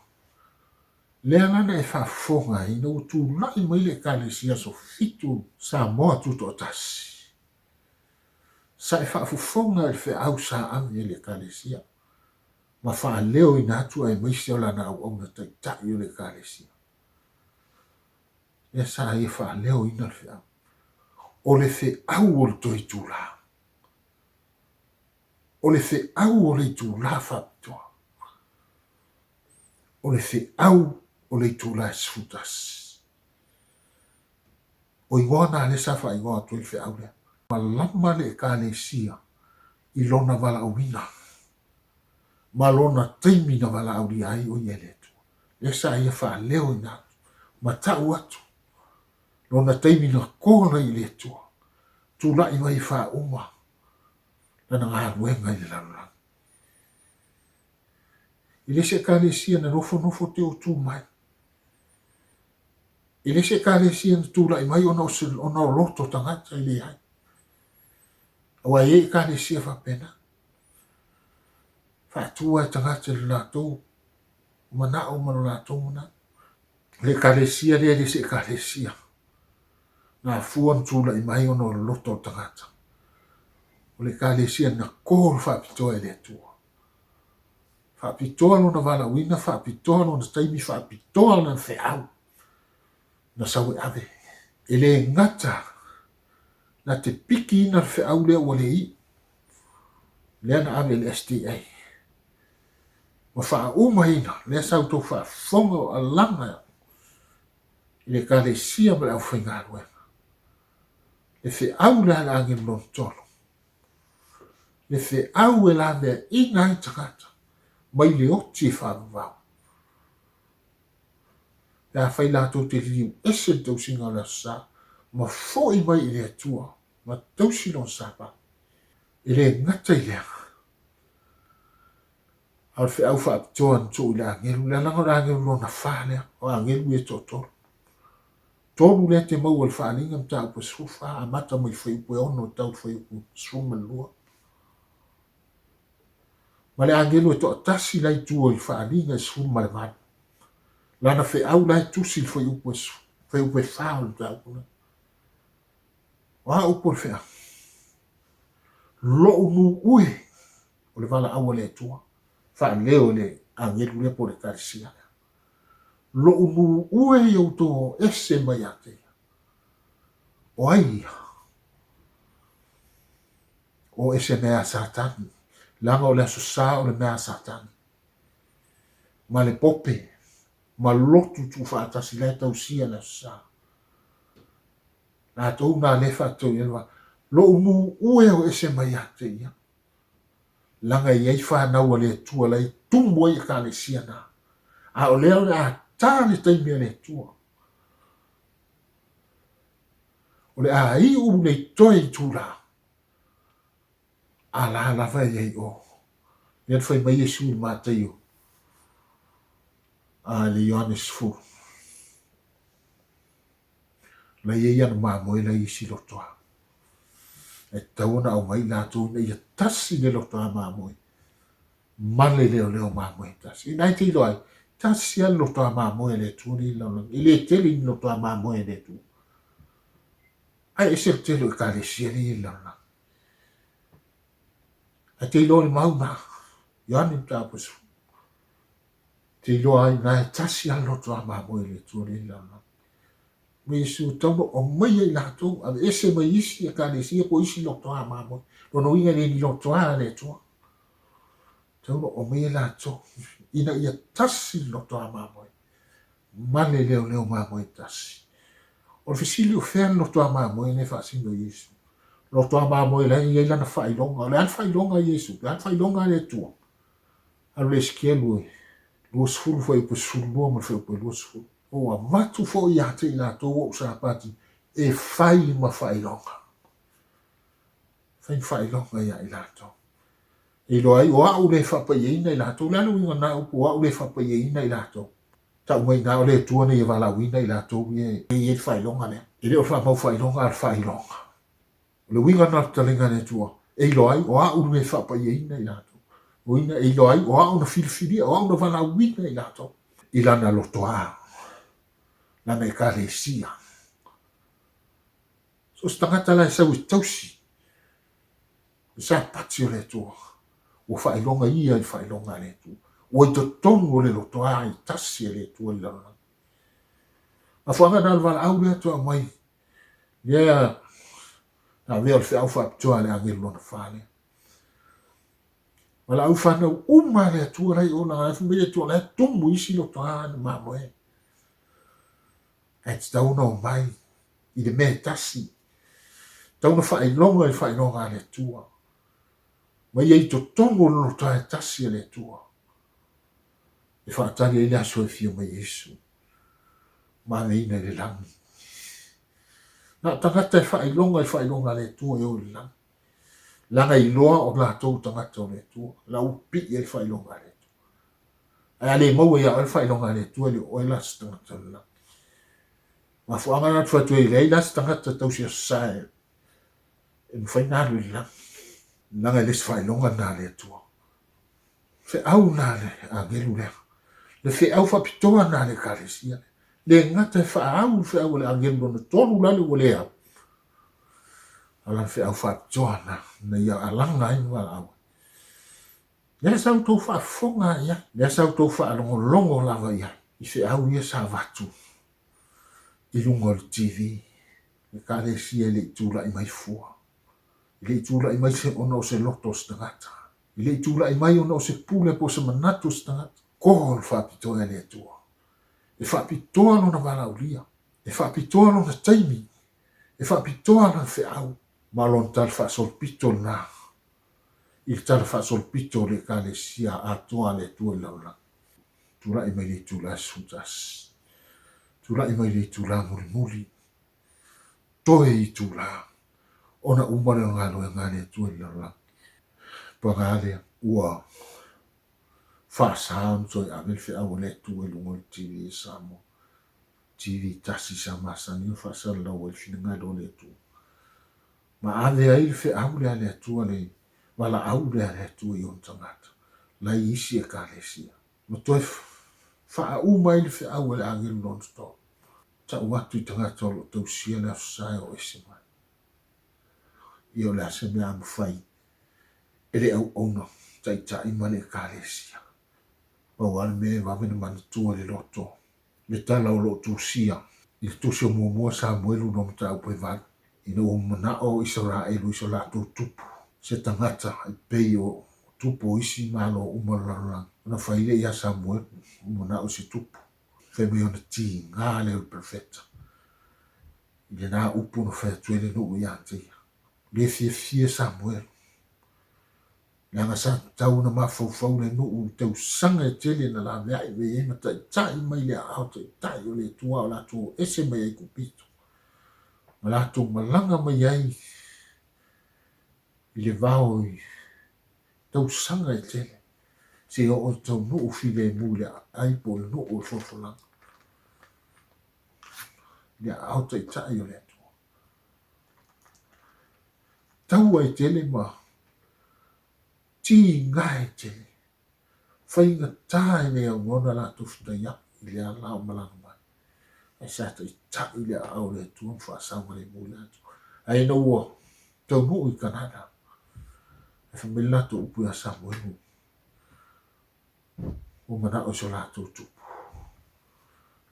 Lea la na e faafofoga ai ina ua tulai mai le Ekalesia Aso Fitu Samoa Tutoatasi. Sa e faafofoga i le feau sa ave e le Ekalesia ma faaleoina atu aemaise o lana auauna taitai o le Ekalesia. Lea sa ia faaleoina le feau. O le feau o le toe itula. O le feau o le itula faapitoa. O le feau o le itula e 11. O igoa na lea sa faaigoa atu ai le feau lea. Malama le Ekalesia i lona valaauina ma lona taimi na valaaulia ai o ia e le Atua. Lea sa ia faaleoina atu ma tau atu lona taimi na kola i le Atua, tulai mai e faauma lana galuega i le lalolagi. E le se Ekalesia na nofonofo te o tu mai. E le se Ekalesia na tulai mai ona o, se, ona o loto tagata e leai. Aua e i ai Ekalesia faapena. Faatua e tagata i lo latou manao ma lo latou manatu. Le Ekalesia lea e le se Ekalesia. Na afua na tulai mai ona o le loto o le tagata. O le Ekalesia na kolo faapitoa e le Atua. Faapitoa lona valaauina, faapitoa lona taimi, faapitoa lana feau na sau e ave. E le gata na te pikiina le feau lea ua le iu, lea na ave i le SDA ma faaumaina lea sa outou faafofoga o alaga i le Ekalesia ma le aufaigaluega. Le feau lea a le agelu lona tolu. Le feau e laveaiina ai tagata mai le oti e faavavau. Pe afai latou te liliu ese le tausiga o le Aso Sa ma foi mai i le Atua ma tausi lona Sapati. E le gata i lea, a o le feau faapitoa na tuu i le agelu, le alaga o le agelu lona fa lea, o agelu ia e toatolu. Tolu lea te maua i le faaaliga mataupu e 14, amata mai le fuaiupu e 6 e tau i le fuaiupu 12. Ma le agelu e toatasi la i tua i le faaaliga e 18. Lana feau la e tusi i le fuaiupu e, fuaiupu e 4 o le mataupu lea. O a upu o le feau? Lou nuu e, o le valaau a le Atua, faaleo e le agelu lea po o le Ekalesia lea. Lou nuu e i outou o ese mai ia te ia. O ai ia? O ese mea a Satani. Leaga o le Aso Sa o le mea a Satani. Ma le pope, ma lotu tuufaatasi la e tausia le Aso Sa. Latou na le faatau i ai le va. Lou nuu e o ese mai ia te ia. Laga e i ai fanau a le Atua la e tumu ai Ekalesia na. A o lea o le a ta le taimi a le Atua. O le a iu le toe itula. A la lava e i ai o. Lea na fai mai Iesu i le Mataio a le Ioane 10. La i ai ana mamoe la i isi lotoa. E tatau ona aumai i latou ina ia tasi le lotoa mamoe ma le leoleo mamoe tasi. Ina ai te iloa ai, tasi lava le lotoa mamoe a le Atua lea i le lalolagi. E le tele ni lotoa mamoe a le Atua. Ae ese le tele o Ekalesia lea i le lalolagi. Ae te iloa le mau na. Ioane Mataupu e Te iloa ai na e tasi lava le lotoa mamoe a le Atua lea i le lalolagi. Ma Iesu tau no aumaia i latou, aveese mai isi ekalesia po o isi lotoa mamoe. Lona uiga e le ni lotoa a le Atua. Tau no aumaia i latou ina ia tasi le lotoa mamoe ma le leoleo mamoe tasi. O le fesili o fea le lotoa mamoe lea e faasino i Iesu? Lotoa mamoe la e i ai lana faailoga. O le a le faailoga a Iesu? O le a le faailoga a le Atua? Alu le Esekielu e 20 fuaiupu e 12 ma le fuaiupu e 20. Ua avatu foi ia te i latou ou Sapati e fai ma faailoga. Fai ma faailoga ia i latou. E iloa ai o au le faapaiaina i latou. O le a le uiga o na upu o au le faapaiaina i latou? Tau mai ina o le Atua na ia valaauina i latou ia e i ai le faailoga lea. E le o le faamau faailoga a o le faailoga. O le uiga lena o le fetalaiga a le Atua. E iloa ai o a'u le mea e faapaiaina i latou. O ina e iloa ai o a'u na filifilia, o a'u na valaauina i latou. I lana lotoā, lana ekalesia. So o se tagata la e sau e tausi le Sapati o le Atua, ua faailoga ia i le faailoga a le Atua. Ua i totonu o le lotoā e tasi a le Atua i le lalolagi. Mafuaaga na o le valaau lea toe aumai lea na avea o le feau faapitoa a le agelu lona fa lea. Valaau fanau uma a le Atua la i o, leaga la e fai mai le Atua o la e tumu i isi lotoā na mamoe. Ae tatau ona omai i le mea e tasi. Tatau ona faailoga i le faailoga a le Atua. Ma ia i totonu o le lotoa e tasi a le Atua. E faatali ai le aso e afio mai Iesu ma aveina i le lagi. Na o tagata e faailoga i le faailoga a le Atua e o i le lagi. Leaga e iloa o latou tagata o le Atua. La ua pii ai le faailoga a le Atua. Ae a le maua ia oe le faailoga a le Atua, e le o oe la se tagata o le lagi. Mafuaaga na atu atu ai, e leai la se tagata tausi aso sa e mafai ona alu i le lagi. Leaga e le o se faailoga lena a le Atua. Feau lena a le agelu lea. Le feau faapitoa lena a le Ekalesia. Le gata e faaau le feau a le agelu lona tolu lale ua le au. A lana feau faapitoa lena, ina ia alaga ai ma valaau ai. Lea sa outou faafofoga i ai, lea sa outou faalogologo lava i ai i feau ia sa avatu i luga o le TV, le Ekalesia e le i tulai mai fua. E le i tulai mai se ona o se loto o se tagata. E le i tulai mai ona o se pule po o se manatu o se tagata. Koho le faapitoa e le Atua. E faapitoa lona valaaulia. E faapitoa lona taimi. E faapitoa lana feau. Ma o lona tala faasolopito lena i le tala faasolopito o le Ekalesia atoa a le Atua i le lalolagi. Tulai mai le itula 11. Tulai mai le itula mulimuli. Toe itula ona uma lea o galuega a le Atua i le lalolagi. Paga lea, ua faasa ona toe ave le feau a le Atua i luga o le TV a Samoa. TV tasi sa masani ona faasalalau ai le finagalo o le Atua. Ma ave ai le feau lea a le Atua, le valaau lea a le Atua i ona tagata, la i isi Ekalesia. Ma toe faauma ai le feau a le agelu lona tolu. Tau atu i tagata o lo o tausia le Aso Sa e o ese mai. Ia o le a se mea a mafai e le auauna taitai ma le Ekalesia. Pau lava le mea e vave ona manatua i le loto le tala o lo o tusia i le tusi o muamua Samuelu no mataupu e valu, ina ua manao o Isaraelu i so latou tupu, se tagata e pei o tupu o isi malo uma o le lalolagi. Ona fai lea ia Samuelu, ua manao i se tupu. Fai mai ona tiga lea o le perofeta i lena upu na fai atu ai le nuu ia te ia. Le fiafia Samuelu. Leaga sa tatau ona mafaufau le nuu i tausaga e tele na laveai mai ai ma taitai mai le aao taitai o le Atua a o latou o ese mai Aikupito, ma latou malaga mai ai i le vao i tausaga e tele seia oo i taunuu filemu i le aai po o le nuu o le folafolaga, i le aao taitai o le Atua. Taua e tele ma tiga e tele. Faigata e le aunoa ona latou fetaiai i le ala o malaga mai. Ae sa taitai le aao o le Atua ma faasaogalemu i latou. Ae ina ua taunuu i Kanana, ae fai mai le latou upu ia Samuelu, ua manao i so latou tupu.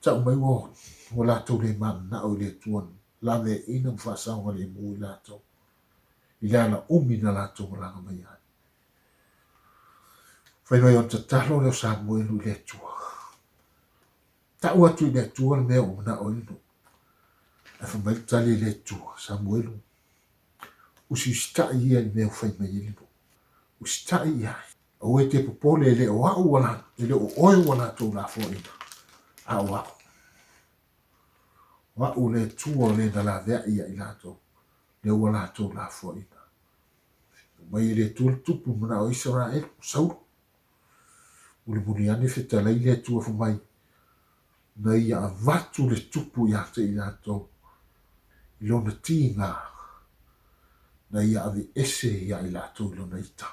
Tau mai ua latou le mananao i le Atua laveaiina ma faasaogalemu i latou i le ala umi na latou malaga mai ai. Fai mai ona tatalo lea o Samuelu i le Atua. Tau atu i le Atua le mea ua manao ai le nuu. Ae fai mai le tali a le Atua, Samuelu, usiusitai ia i le mea ua fai mai ai le nuu. Usitai i ai. Aua e te popole e le o au e le o oe ua latou lafoaina, a o au. O au le Atua o le na laveai ia i latou, lea ua latou lafoaina. Mai e le Atua le tupu manao o Isaraelu, o Saulo. Mulimuli ane fetalai le Atua fai mai, na ia avatu le tupu ia te i latou i lona tiga. Na ia aveese ia i latou i lona ita.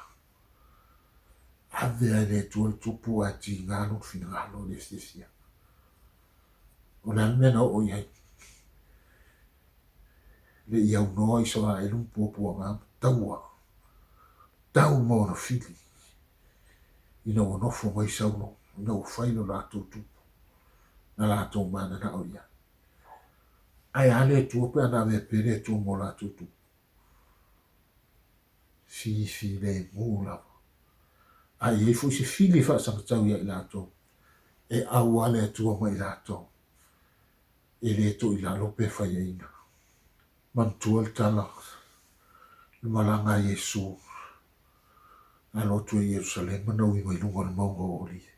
Ave a e le Atua le tupu ae tiga lona finagalo i le fiafia. O le a le mea na oo i ai? Le i aunoa Isaraelu ma puapuaga ma taua, tau ma ona fili, ina ua nofo mai Saulo, ina ua fai lo latou tupu, na latou mananao i ai. Ae a le Atua pe a na avea pea le Atua ma o latou tupu? Fifilemu lava. A i ai foi se fili e faasagatau ia i latou, e ʻau le Atua ma i latou, e le toilalo pe faiaina. Manatua le tala i le malaga a Iesu na alo atu ai i Ierusalema na ui mai luga o le mauga o Olive.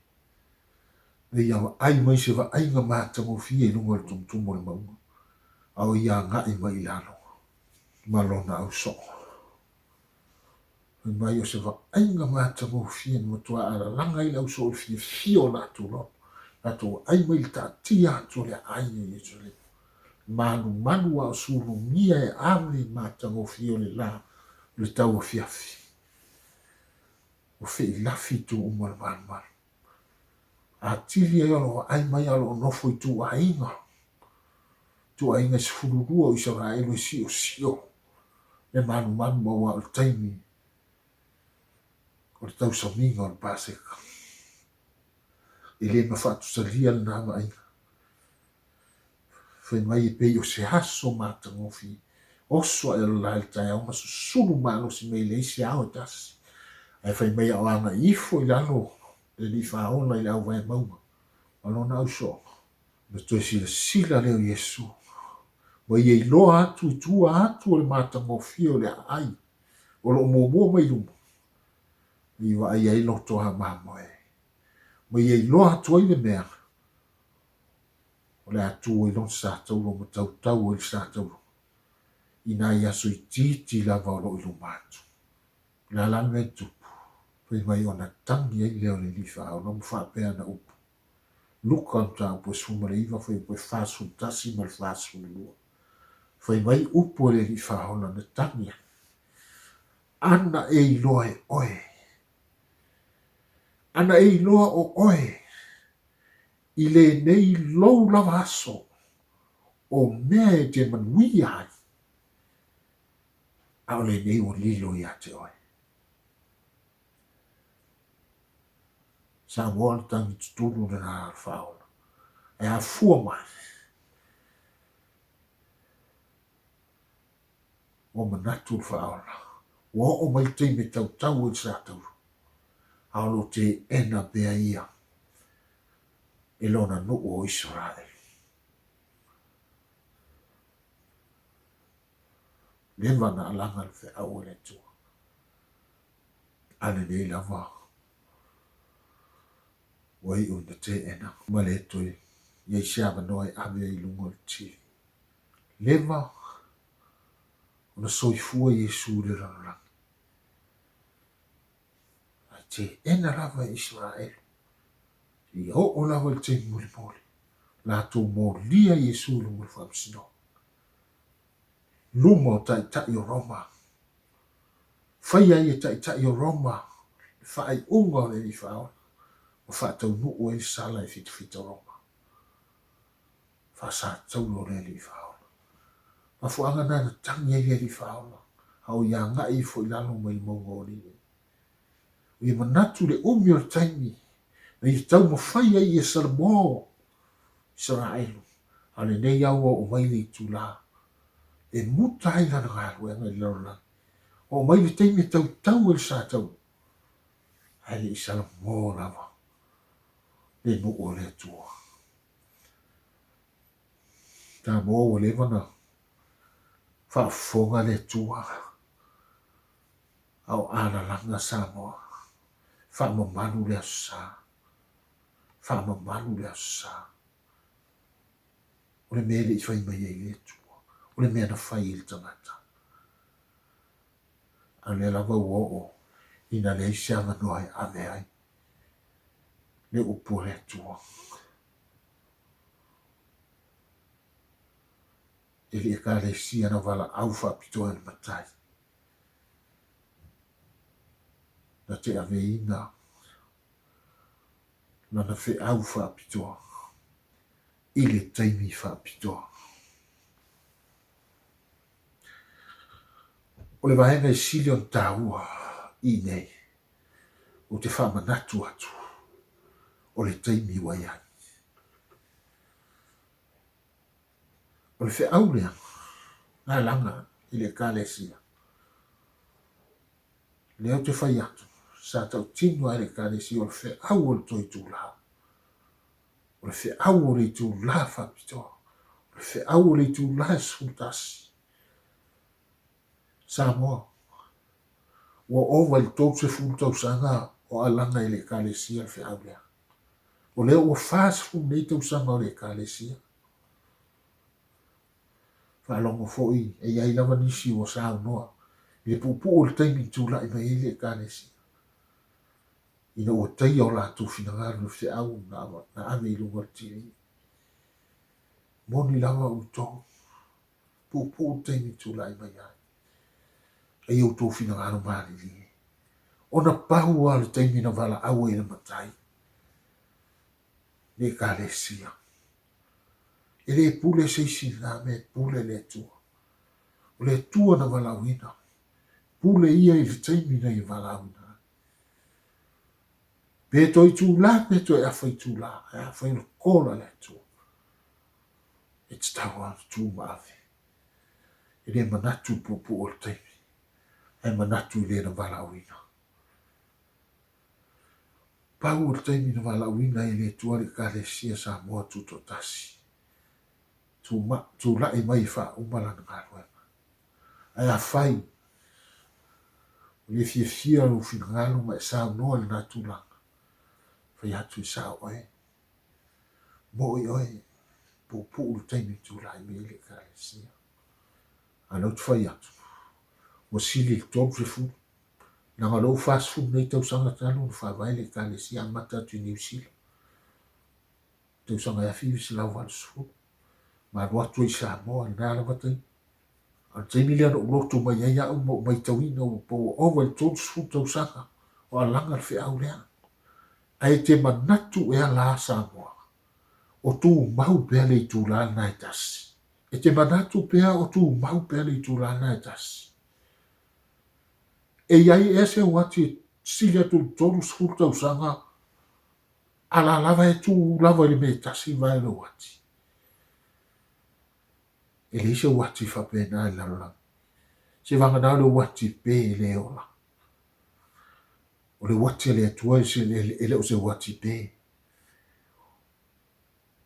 Na ia vaai mai se vaaiga matagofie i luga o le tumutumu o le mauga, a o ia agai mai i lalo ma lona ausoo. Fai mai o se vaaiga matagofie na matua alalaga ai le ausoo i le fiafia o latou lono, latou vaai mai i le taatia atu o le aai o Ierusalema. Malumalu a o sulugia e ave matagofie o le la o le tauafiafi. Ua feilafi itu uma o le malumalu. Atili ai o lo o vaai mai a o lo o nofo i ituaiga, ituaiga e 12 o Isaraelu e siosio le malumalu aua o le taimi o le tausamiga o le Paseka. E le na faatusalia lena vaaiga. Fai mai e pei o se aso matagofie. Oso aʻe o le la i le taeao ma susulu malosi mai e leai se ao e tasi. Ae fai mai a o agai ifo i lalo le alii faaola i le auvae mauga ma lona ausoo. Ona toe silasila lea o Iesu, ma ia iloa atu i tua atu o le matagofie o le aai o lo o muamua mai i luma, ma ia vaai ai loto a mamoe, ma ia iloa atu ai le mea o le a tu ai lona sa tauro ma tautau ai le sa tauro i nai aso itiiti lava o lo o i luma atu. O le a la le mea e tupu? Fai mai ona tagi ai lea o le Alii Faaola ma faapea ana upu. Luka mataupu e 19 fuaiupu e 41 ma le 42. Fai mai upu a le Alii Faaola na tagi ai. Ana e iloa e oe. Ana e iloa o oe i lenei lou lava aso o mea e te manuia ai, a o lenei ua lilo ia te oe. Samoa le tagi tutulu lena a le Faaola. Ae afua mai, ua manatu le Faaola, ua oo mai le taimi e tautau ai le sa tauro, a o lo o teena pea ia e lona nuu o Isaraelu. Leva na alaga le feau a le Atua. A lenei lava ua iu ina teena ma le toe i ai se avanoa e ave ai i luga o le TV. Leva ona soifua Iesu i le lalolagi. Ae teena lava e Isaraelu. Seia oo lava i le taimi mulimuli, latou molia Iesu i luga o le faamasinoga. Luma o taitai o Roma. Fai ai e taitai o Roma le faaiuga o le Alii Faaola ma faataunuu ai le sala e fitafita Roma. Faasatauro o le Alii Faaola. Mafuaaga na na tagi ai le Alii Faaola, a o ia agai ifo i lalo mai le mauga o Olive. O ia manatu le umi o le taimi na ia taumafai ai ia Salamo Isaraelu, a o lenei au ua oo mai le itulā e muta ai lana galuega i le lalolagi. Oo mai le taimi e tautau ai le sa taua, ae le i Salamo lava le nuu o le Atua. Samoa ua leva na faafofoga le Atua a o alalaga Samoa. Faamamalu le Aso Sa. Faamamalu le Aso Sa. O le mea e le i fai mai ai le Atua, o le mea na fai e le tagata. A o lea lava ua oo ina leai se avanoa e ave ai le upu a le Atua. E le Ekalesia na valaau faapitoa e le Matai. Na te aveina lana feau faapitoa i le taimi faapitoa. O le vaega e sili ona taua i inei, ou te faamanatu atu, o le taimi ua i ai. O le feau lea na laga i le Ekalesia, lea ou te fai atu, sa tautino lava i le Ekalesia o le feau o le toe itula. O le feau o le itula faapitoa. O le feau o le itula e 11. Samoa, ua ova i le 30 tausaga o alaga i le Ekalesia le feau lea. O lea ua 40 nei tausaga o le Ekalesia. Faalogo foi e i ai lava nisi ua saunoa i le puupuu o le taimi na tulai mai ai le Ekalesia, ina ua taia o latou finagalo i le feau na ave i luga o le TV. Moni lava outou, puupuu le taimi tulai mai ai. A ia outou finagalo malilie, ona pau lava o le taimi na valaau ai e le Matai le Ekalesia. E le pule se isi i lena mea, e pule le Atua. O le Atua na valaauina, pule ia i le taimi na ia valaauina ai. Pe toe itula, pe toe afa itula, ae afai o le call a le Atua, e tatau lava ona tu ma ave. E le manatu i le puupuu o le taimi, ae manatu i le na valaauina. Pau o le taimi na valaauina ai e le Atua le Ekalesia Samoa Tutoatasi, tulai mai e faauma lana galuega. Ae afai ua le fiafia lou finagalo ma e saunoa i lena tulaga, fai atu e sao oe, mo'i oe, puupuu le taimi e tulai mai ai le Ekalesia. A o lea ou te fai atu, ua sili i le 30, leaga o lea ua 40 nei tausaga talu ona faavae le Ekalesia amata atu i Niu Sila, tausaga e 1980, ma alu atu ai i Samoa i lena lava taimi. A o le taimi lea na ou loto mai ai au ma ou matauina ua ova i le 30 tausaga o alaga le feau lea. Ae e te manatu ea la Samoa, o tumau pea le itula lena e tasi? E te manatu pea o tumau pea le itula lena e tasi? E i ai ea se uati e sili atu i le 30 tausaga a la lava e tu lava i le mea e tasi vae o le uati? E leai se uati faapena i le lalolagi. Seivagana o le uati pe e le ola. O le uati a le Atua e le o se uati pe.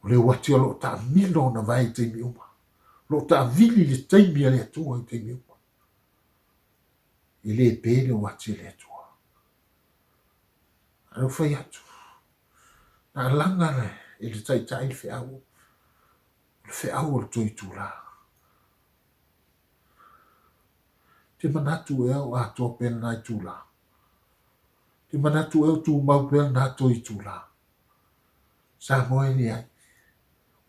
O le uati o lo o taamilo ona vae i taimi uma. O lo o taavili le taimi a le Atua i taimi uma. E le pe le uati a le Atua. A o fai atu, na alaga e le taitai le feau, o le feau o le toe itula. Te manatu ea o atoa pea lena itula? Te manatu ea o tumau pea lena toe itula? Samoa e leai.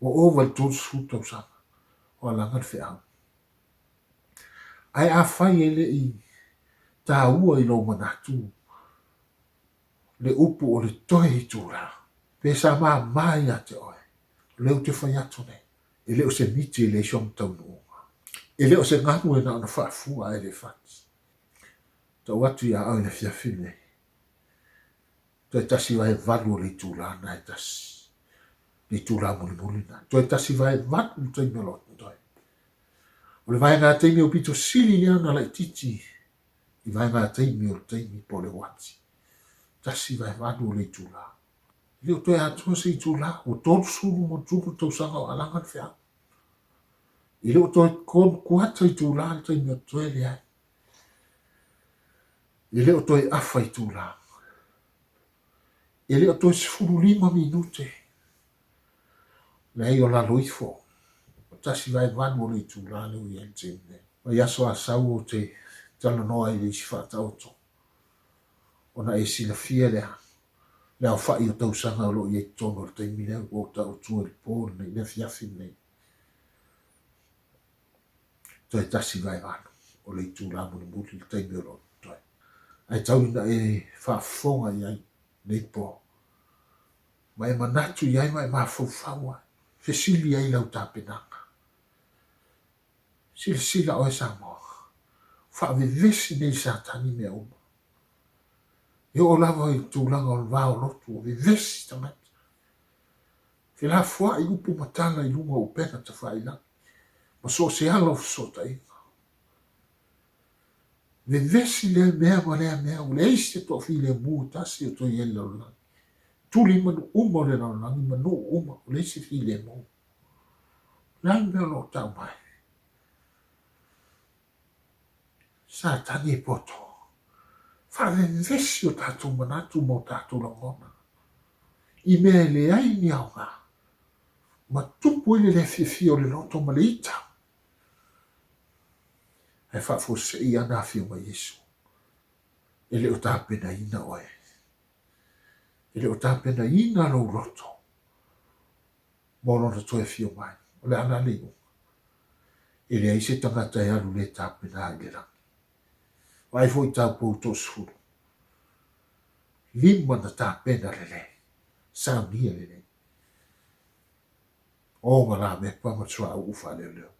Ua ova i le 30 tausaga o alaga le feau. Ae afai e le i taua i lou manatu le upu o le toe itula, pe sa māmā ia te oe, o lea ou te fai atu nei, e le o se miti e leai sona taunuuga. E le o se galu e na ona faafua ae le fati. Tau atu iā oe i le afiafi lenei, toe tasi vae valu o le itula lena e tasi, le itula mulimuli lena. Toe tasi vae valu le taimi o lo o totoe. O le vaega taimi aupito sili lea ona laitiiti i vaega taimi o le taimi po o le uati. Tasi vae valu o le itula. E le o toe atoa se itula, ua 30+ tausaga o alaga le feau. E le o toe tolu kuata itula le taimi o totoe, leai. E le o toe afa itula. E le o toe 15 minute. Leai o lalo ifo. O tasi vae valu o le itula lea ua i ai le taimi nei. Mai aso a sau ou te talanoa ai i le isi faataoto ona e silafia lea le aofai o tausaga o lo o i ai i totonu o le taimi lea ua ou tautua i le po lenei, le afiafi lenei. Toe tasi vae valu o le itula mulimuli le taimi o lo o totoe. Ae tau ina e faafofoga i ai nei po. Ma e manatu i ai ma e mafaufau ai. Fesili ai i lau tapenaga. Silasila oe Samoa, faavevesi nei Satani mea uma. E oo lava i le tulaga o le va o lotu, ua vevesi tagata. Felafoai upu ma tala i luga o upega tafailagi, ma so o se ala o fesootaiga. Vevesi lea mea ma lea mea, ua leai se toafilemu e tasi o toe i ai i le lalolagi. Tuli manu uma o le lalolagi ma nuu uma, ua leai se filemu. O le a le mea o lo o tau mai? Satani e poto. Faavevesi o tatou manatu ma o tatou lagona i mea e leai ni aoga, ma tupu ai le le fiafia o le loto ma le ita. Ae faafuasei ana afio mai Iesu, e le o tapenaina oe, e le o tapenaina lou loto mo lona toe afio mai. O le a la le iuga? E leai se tagata e alu le tapena i le lagi. Vaai foi i taupou toasefulu. Lima na tapena lelei, saunia lelei. O ma lamepa ma suauu faaleoleo.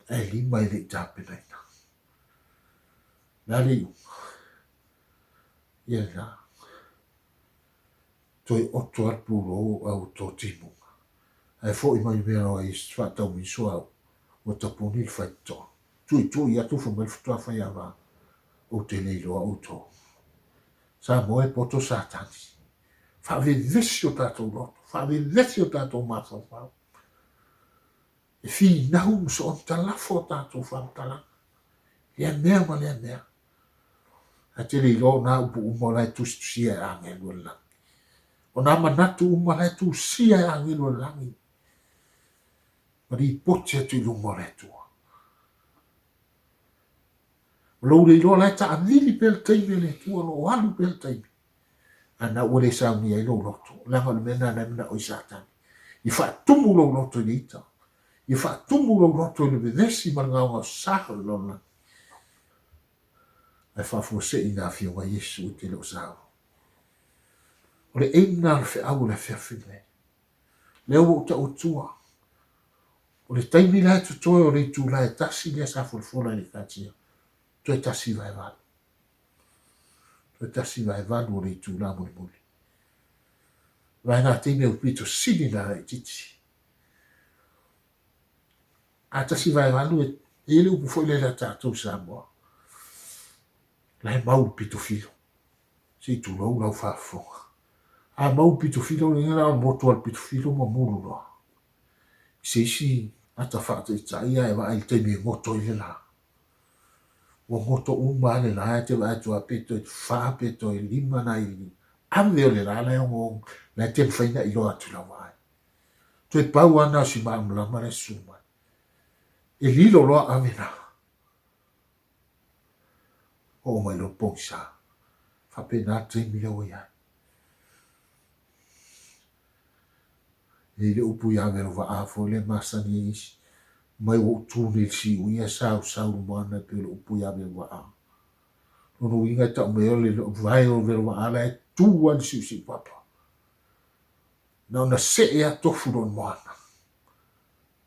Ae lima e le i tapenaina. O le a le iuga? Ia lena. Toe oto lava le pulou a ua to timuga. Ae foi mai mea loa i faatau miso au, ua tapuni le faitotoa. Tuitui atu fai mai le faatoa faiava, ou te le iloa outou. Samoa e poto Satani. Faavevesi o tatou loto, faavevesi o tatou mafaufau. E finau ma soona talafo o tatou faamatalaga. Lea mea ma lea mea. Ae te le iloa o nā upu uma o la e tusitusia e agelu o le lagi. O nā manatu uma la e tusia e agelu o le lagi. Ma lipoti atu i luma o le Atua. O lou le iloa la e taavili pea le taimi a le Atua, o lo o alu pea le taimi. A na ua le saunia ai lou loto, leaga o le mea lena na e manao ai Satani. Ia faatumu lou loto i le ita. Ia faatumu lou loto i le vevesi ma le gaogaosa o le lalolagi. Ae faafuasei i na Afioga Iesu e te le o sauni. O le aim lena o le feau o le afiafi lenei. Lea ua ou tau atua. O le taimi la e totoe o le itula e tasi lea sa folafola i le Ekatia, toe tasi vae valu. Toe tasi vae valu o le itula mulimuli. Vaega taimi au pito sili na laitiiti. A tasi vae valu e i ai le upu foi lea ia tatou i Samoa. La e mau le pito filo. Se i tulou lau faafofoga. A mau le pito filo, lona uiga o le motu a le pito filo ma mulu loa. I se isi ata faataitai ae vaai i le taimi e goto ai le la. Ua goto uma lava le la ae te vaai atu lava pe toe fa pe toe lima nai ave o le la la e ogaoga la e te mafai ona iloa atu i lau vaai. Toe pau lava na o si malamalama la e susu mai. E lilo loa ave na. Oo mai loa pogisa. Faapena le taimi lea ua i ai. E i le upu ia Velovaa foi lea e masani ai isi, mai ua ou tu nei i le siui ae sausau le moana e pei o le upu ia Velovaa. Lona uiga e tau mai o le vae o Velovaa la e tu ai le siusiu papa. Na ona see lava tofu loa i le moana.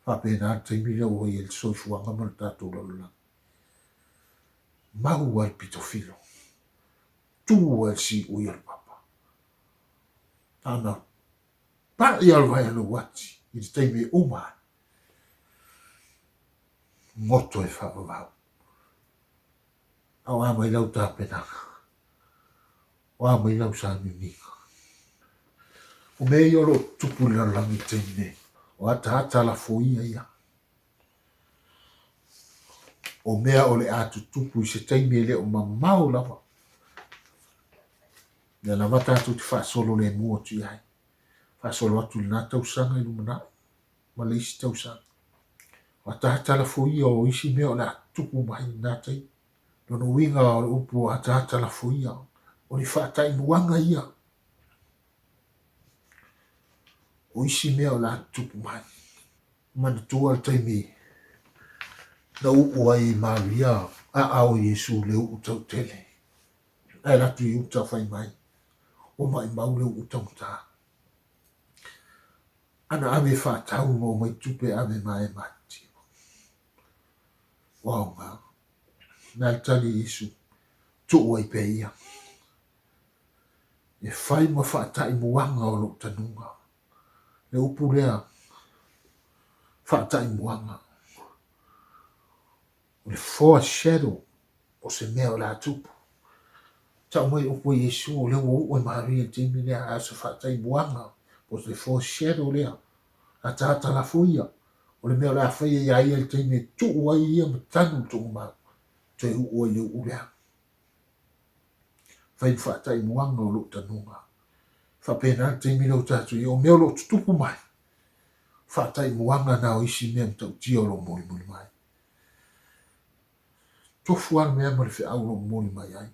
Faapena le taimi lea ua i ai le soifuaga ma le tatou lalolagi. Mau ai le pitofilo, tu ai le siui o le papa. Na ona pai lava o le vae o le uati i le taimi e uma ai. Goto e faavavau. A o a mai lau tapenaga? O a mai lau sauniuniga? O mea ia o lo o tutupu i le lalolagi i le taimi nei, o ataata lafoia ia. O mea o le a tutupu i se taimi e le o mamao lava. Lea lava tatou te faasolo lemu atu i ai. Faasolo atu i lena tausaga i lumanai ma le isi tausaga. O ataata lafoia o isi mea o le a tutupu mai i lena taimi. Lona uiga o le upu ataata lafoia, o le faataimuaga ia o isi mea o le a tutupu mai. Manatua le taimi na uu ai e Maria aao o Iesu i le uu tautele. Ae alu atu i uta fai mai, ua maʻimau le uu taugata. Ana ave e faatau ma omai tupe e ave ma e matitiva. Ua aoga. Na le tali Iesu, tuu ai pea ia. E fai ma faataimuaga o lou tanuga. Le upu lea, faataimuaga. O le foreshadow o se mea o le a tupu. Tau mai upu a Iesu, o lea ua uu e Maria i le taimi lea, a o se faataimuaga, po o se foreshadow lea, ataata lafoia, o le mea o le a faia iā ia i le taimi e tuu ai ia ma tanu le tuugamau, toe uu ai le uu lea. Fai ma faataimuaga o lou tanuga. Faapena le taimi lea ua tatou i ai, o mea o lo o tutupu mai, faataimuaga na o isi mea matautia o lo o molimoli mai. Tofu lava le mea ma le feau o lo o momoli mai ai.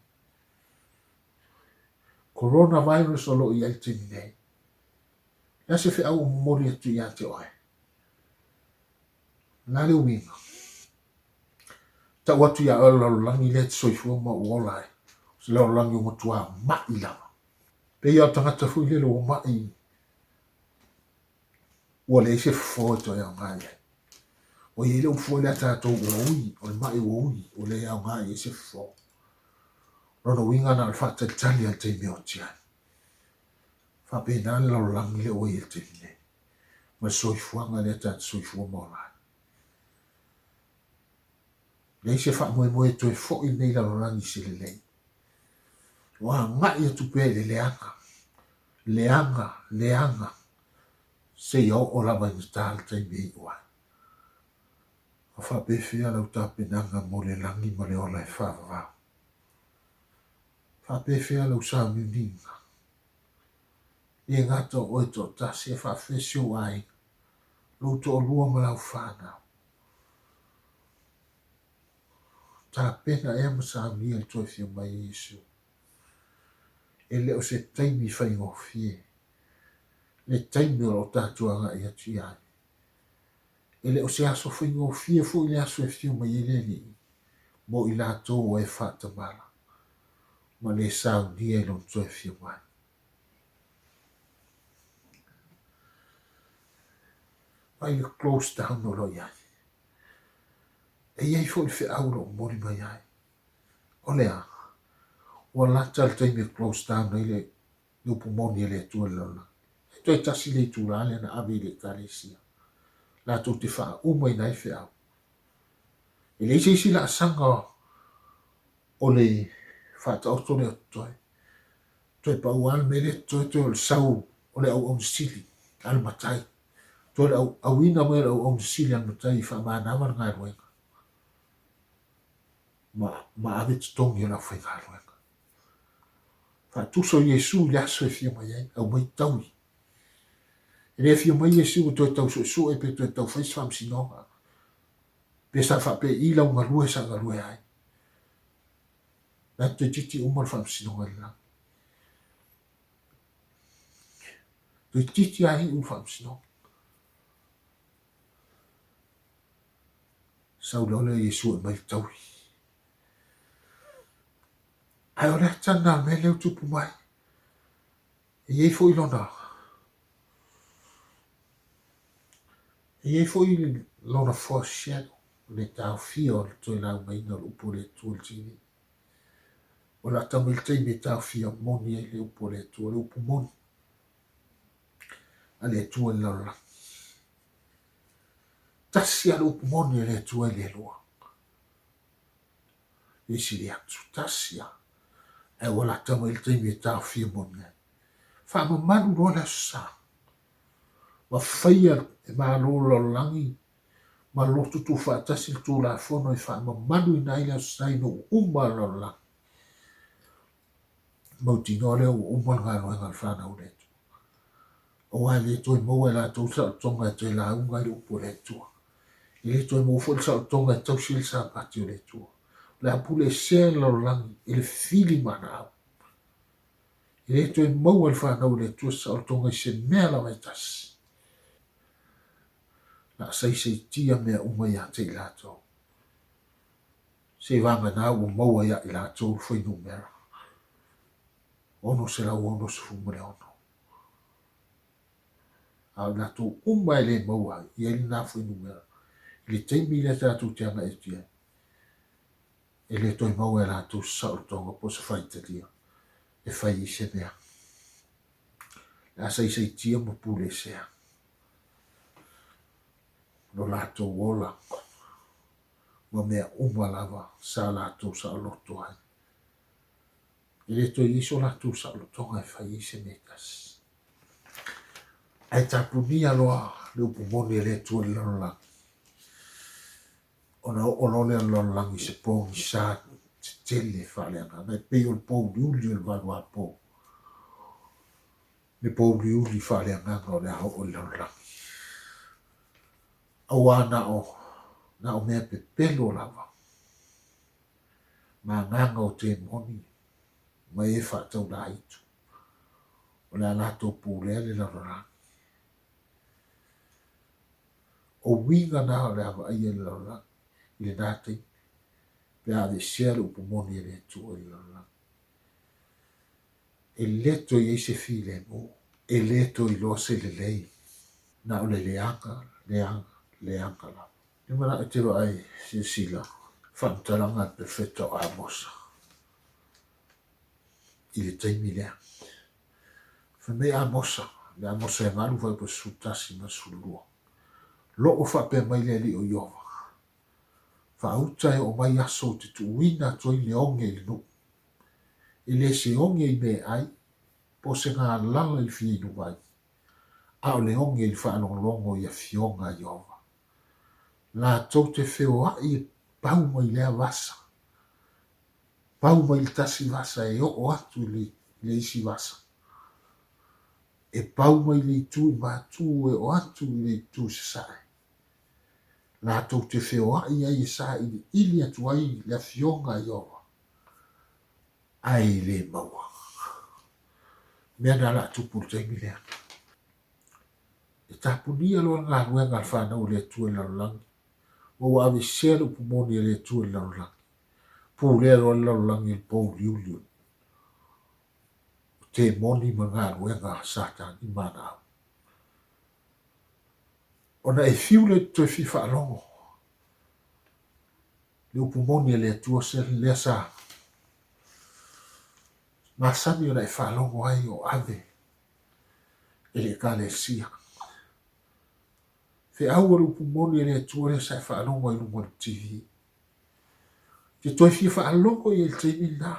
Coronavirus o lo o i ai le taimi nei. O le a se feau o momoli atu ia te oe? O le a le uiga? Tau atu ia oe le lalolagi lea e te soifua ma ou ola ai. O se lalolagi ua matua ma'i lava. Pei lava o le tagata foi lele ua ma'i ua leai se fofo e toe aoga i ai. Ua i ai le upu foi lea tatou ua ui, o le ma'i ua ui, ua le aoga i ai se fofo. Lona uiga na o le faatalitali lava i le taimi e oti ai. Faapena le lalolagi lea ua i ai i le taimi nei, ma le soifuaga lea tatou te soifua ma ola ai. Leai se faamoemoe e toe foi lenei lalolagi i se lelei. Ua agai atu pea i le leaga, leaga, leaga, seia oo lava ina ta le taimi e iu ai. Ua faapefea lau tapenaga mo le lagi ma le ola e faavavau? Faapefea lau sauniuniga? Le gata o oe toatasi, ae faafefea si ou aiga, lou toalua ma lau fanau? Tapena ea ma saunia le toe afio mai o Iesu? E le o se taimi faigofie le taimi o lo o tatou agai atu i ai. E le o se aso faigofie foi le aso e afio mai ai le Alii mo i latou ua e faatamala ma le saunia i lona toe afio mai. Vaai le close down o lo o i ai. E i ai foi le feau o lo o momoli mai ai. O le a? Ua lata le taimi e close down ai le upu moni a le Atua i le lalolagi. E toe tasi le itulā lea na ave i le Ekalesia latou te faaumaina ai feau. E leai se isi laasaga o le faataoto lea o totoe. Toe pau lava le mea lea totoe, toe o le sau o le auauna sili a le matai. Toe o le auina mai o le auauna sili a le matai e faamanava le galuega ma, ma ave totogi o le aufaigaluega. Faatusa o Iesu i le aso e fia mai ai, aumai taui. E le afio mai Iesu e toe tau suesue pe toe tau fai se faamasinoga, pe sa faapei lau galue sa galue ai. La toeitiiti uma le faamasinoga i le lagi. Toeitiiti lava iu le faamasinoga. Sau loa lea o Iesu e aumai le taui. Ae o le ata lena o le mea lea ua tupu mai. E i ai foi lona E i ai foi lona foreshadow, le taofia o le toe laugaina o le upu a le Atua i le TV. O le a tau mai le taimi e taofia moni ai le upu a le Atua, le upu moni a le Atua i le lalolagi. Tasi lava le upu moni a le Atua e le lua. E sili atu, tasi lava. Ae ua lata mai le taimi e taofia moni ai. Faamamalu loa le Aso Sa. Ma faia e Malo o le lalolagi ma loto tuufaatasi le Tulafono e faamamaluina ai le Aso Sa i nuu uma o le lalolagi. Mautinoa lea ua uma le galuega a le fanau a le Atua. Aua e le toe maua e latou le saolotoga e toe lauga ai le upu a le Atua. E le toe maua foi le saolotoga e tausi ai le Sapati o le Atua. O le a puleesea le lalolagi i le fili manaau. E le toe maua e le fanau a le Atua se saolotoga i se mea lava e tasi. O le a saisaitia mea uma ia te i latou. Seivagana ua maua ia i latou le fuainumera. 666. A o i latou uma e le maua ai, i ai lena fuainumera i le taimi lea tatou te agai atu i ai, e le toe maua e latou se saolotoga po o se faitalia e fai ai se mea. Le a saisaitia ma pulesea lo latou ola ma mea uma lava sa latou saoloto ai. E le toe i ai so latou saolotoga e fai ai se mea e tasi. Ae tapunia loa le upu moni a le Atua i le lalolagi, ona oo loa lea o le lalolagi i se pogisa tetele faaleagaga, e pei o le pouliuli o le valuapo, le pouliuli faaleagaga o le a oo i le lalolagi. Auā na o, na o mea pepelo lava, ma agaga o temoni ma e faataulāitu, o le a latou pulea le lalolagi. O uiga na o le a vaaia i le lalolagi i lena taimi, pe a aveesea le upu moni a le Atua i le lalolagi. E le toe i ai se filemu, e le toe iloa se lelei, na o le leaga, leaga, leaga lava. E manao e te vaai silasila faamatalaga a le perofeta o Amosa i le taimi lea. Fai mai Amosa, le Amosa e 8 fuaiupu 11 ma le 12. Loo faapea mai le Alii o Ieova, Faauta e oo mai aso ou te tuuina atu ai le oge i le nuu. E le se oge i mea e ai, po o se galala i le fia inu vai, a o le oge i le faalogologo i afioga a Ieova. Latou te feoai e pau mai lea vasa, pau mai le tasi vasa e oo atu i le isi vasa. E pau mai le itu i Matu e oo atu i le itu i Sasae. Latou te feoai ai e sailiili atu ai le afioga a Ieova, ae e le maua. Mea na la tupu i le taimi lea. E tapunia loa le galuega a le fanau a le Atua i le lalolagi, ma ua aveesea le upu moni a le Atua i le lalolagi. Pulea loa le lalolagi e le pouliuli o temoni ma galuega a Satani ma ana au. Ona e fiu lea e toe fia faalogo le upu moni a le Atua lea sa masani ona e faalogo ai o ave e le Ekalesia. Feau o le upu moni a le Atua lea sa e faalogo ai i luga o le TV. Te toe fia faalogo ia i le taimi lena.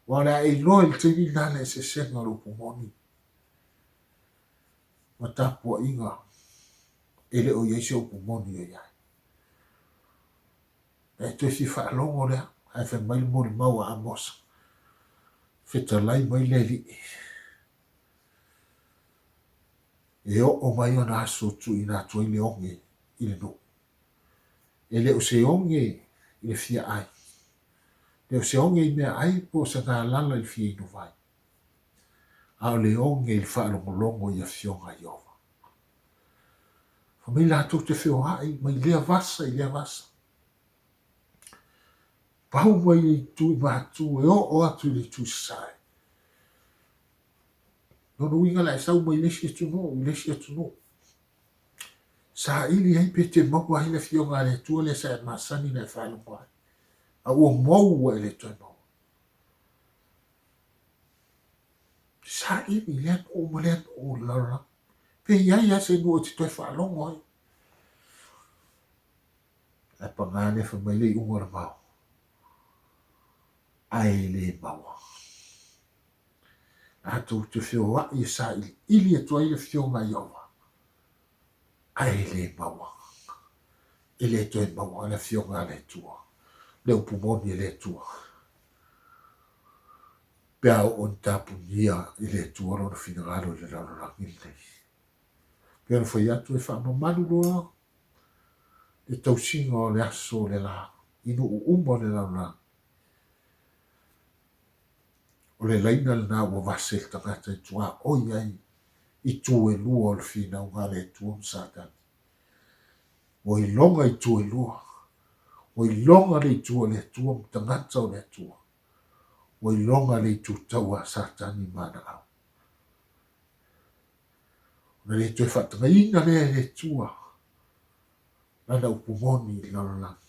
Aua o le a e iloa i le taimi lena le eseesega o le upu moni ma tapuaiga e le o i ai se upu moni o i ai. E toe fia faalogo lea, ae fai mai le molimau a Amosa, fetalai mai le Alii, e oo mai ona aso tuuina atu ai le oge i le nuu. E le o se oge i le fia ai, le o se oge i mea ai po o se galala i le fia inu vai, a o le oge i le faalogologo i afioga a Ieova. Fai mai latou te feoai mai lea vasa i lea vasa. Pau mai le itu i Matu e oo atu i le itu i Sasae. Lona uiga o le a e sau mai le isi atunuu i le isi atunuu. Saili ai pe te maua ai le Afioga a le Atua lea sa e masani ona e faalogo ai, a ua mou ua e le toe maua. Saili lea nuu ma lea nuu o le lalolagi. Pe i ai lava se nuu e te toe faalogo ai. Ae paga lea fai mai le iuga o le vao, ae le maua. Latou te feoai e sailiili atu ai le Afioga a Ieova, ae le maua. E le toe maua le Afioga a le Atua, le upu moni a le Atua. Pe a oo ina tapunia i le Atua lona finagalo i le lalolagi lenei. Pei ona fai atu e faamamalu loa le tausiga o le aso o le lā i nuu uma o le lalolagi. O le laina lena ua vase le tagata e tuaoi ai i tu e lua o le finauga a le Atua ma Satani. Ua iloga i tu e lua. Ua iloga le itu a le Atua ma tagata o le Atua. Ua iloga le itu taua a Satani ma ana au. Ona le toe faatagaina lea e le Atua lana upu moni i le lalolagi,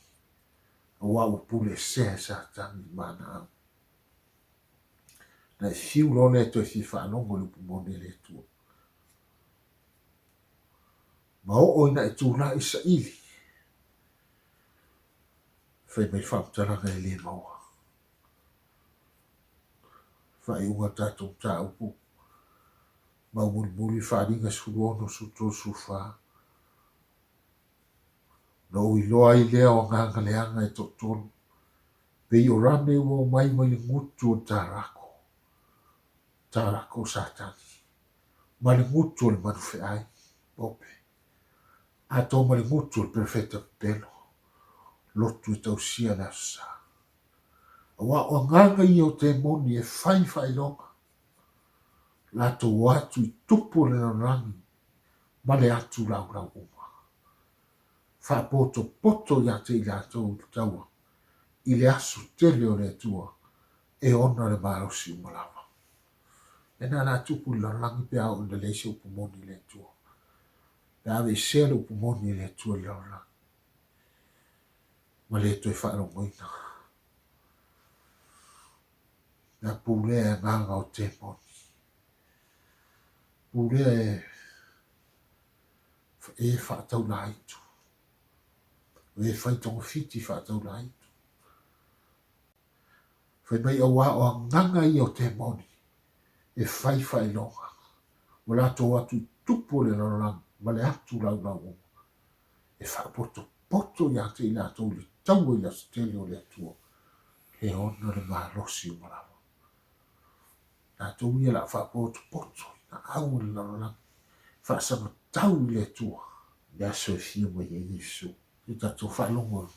aua ua puleesea e Satani ma ana au. Na e fiu loa lea e toe fia faalogo i le upu moni a le Atua. Ma oo ina e tulai saili, fai mai faamatalaga e le maua. Faaiuga o tatou mataupu, mau mulimuli Faaaliga 16, 13, 14. Ona ou iloa ai lea o agaga leaga e toatolu, pei o rame ua omai mai le gutu o le tarako, tarako o Satani, ma le gutu o le manufeai, ope, atoa ma le gutu o le perofeta pepelo, lotu e tausia le Aso Sa. Aua o agaga ia o temoni e fai faailoga, latou o atu i tupu o le lalolagi ma le atu laulau uma. Faapotopoto ia te i latou i le taua i le aso tele o le Atua e ona le malosi uma lava. Lena la tupu i le lalolagi pe a oo ina leai se upu moni i le Atua. Pe a aveesea le upu moni e le Atua i le lalolagi ma le toe faalogoina. Mea pulea e agaga o temoni. Pulea e e faataulaitu. O e fai togafiti faataulaitu. Fai mai auā o agaga ia o temoni e fai faailoga. Ua latou atu i tupu o le lalolagi ma le atu laulau uma. E faapotopoto ia te i latou i le taua i le aso tele o le Atua, e ona le malosi uma lava. Latou ia la faapotopoto i naau o le lalolagi, faasagatau i le Atua, i le aso e fia mai ai Iesu. I tatou faalogo i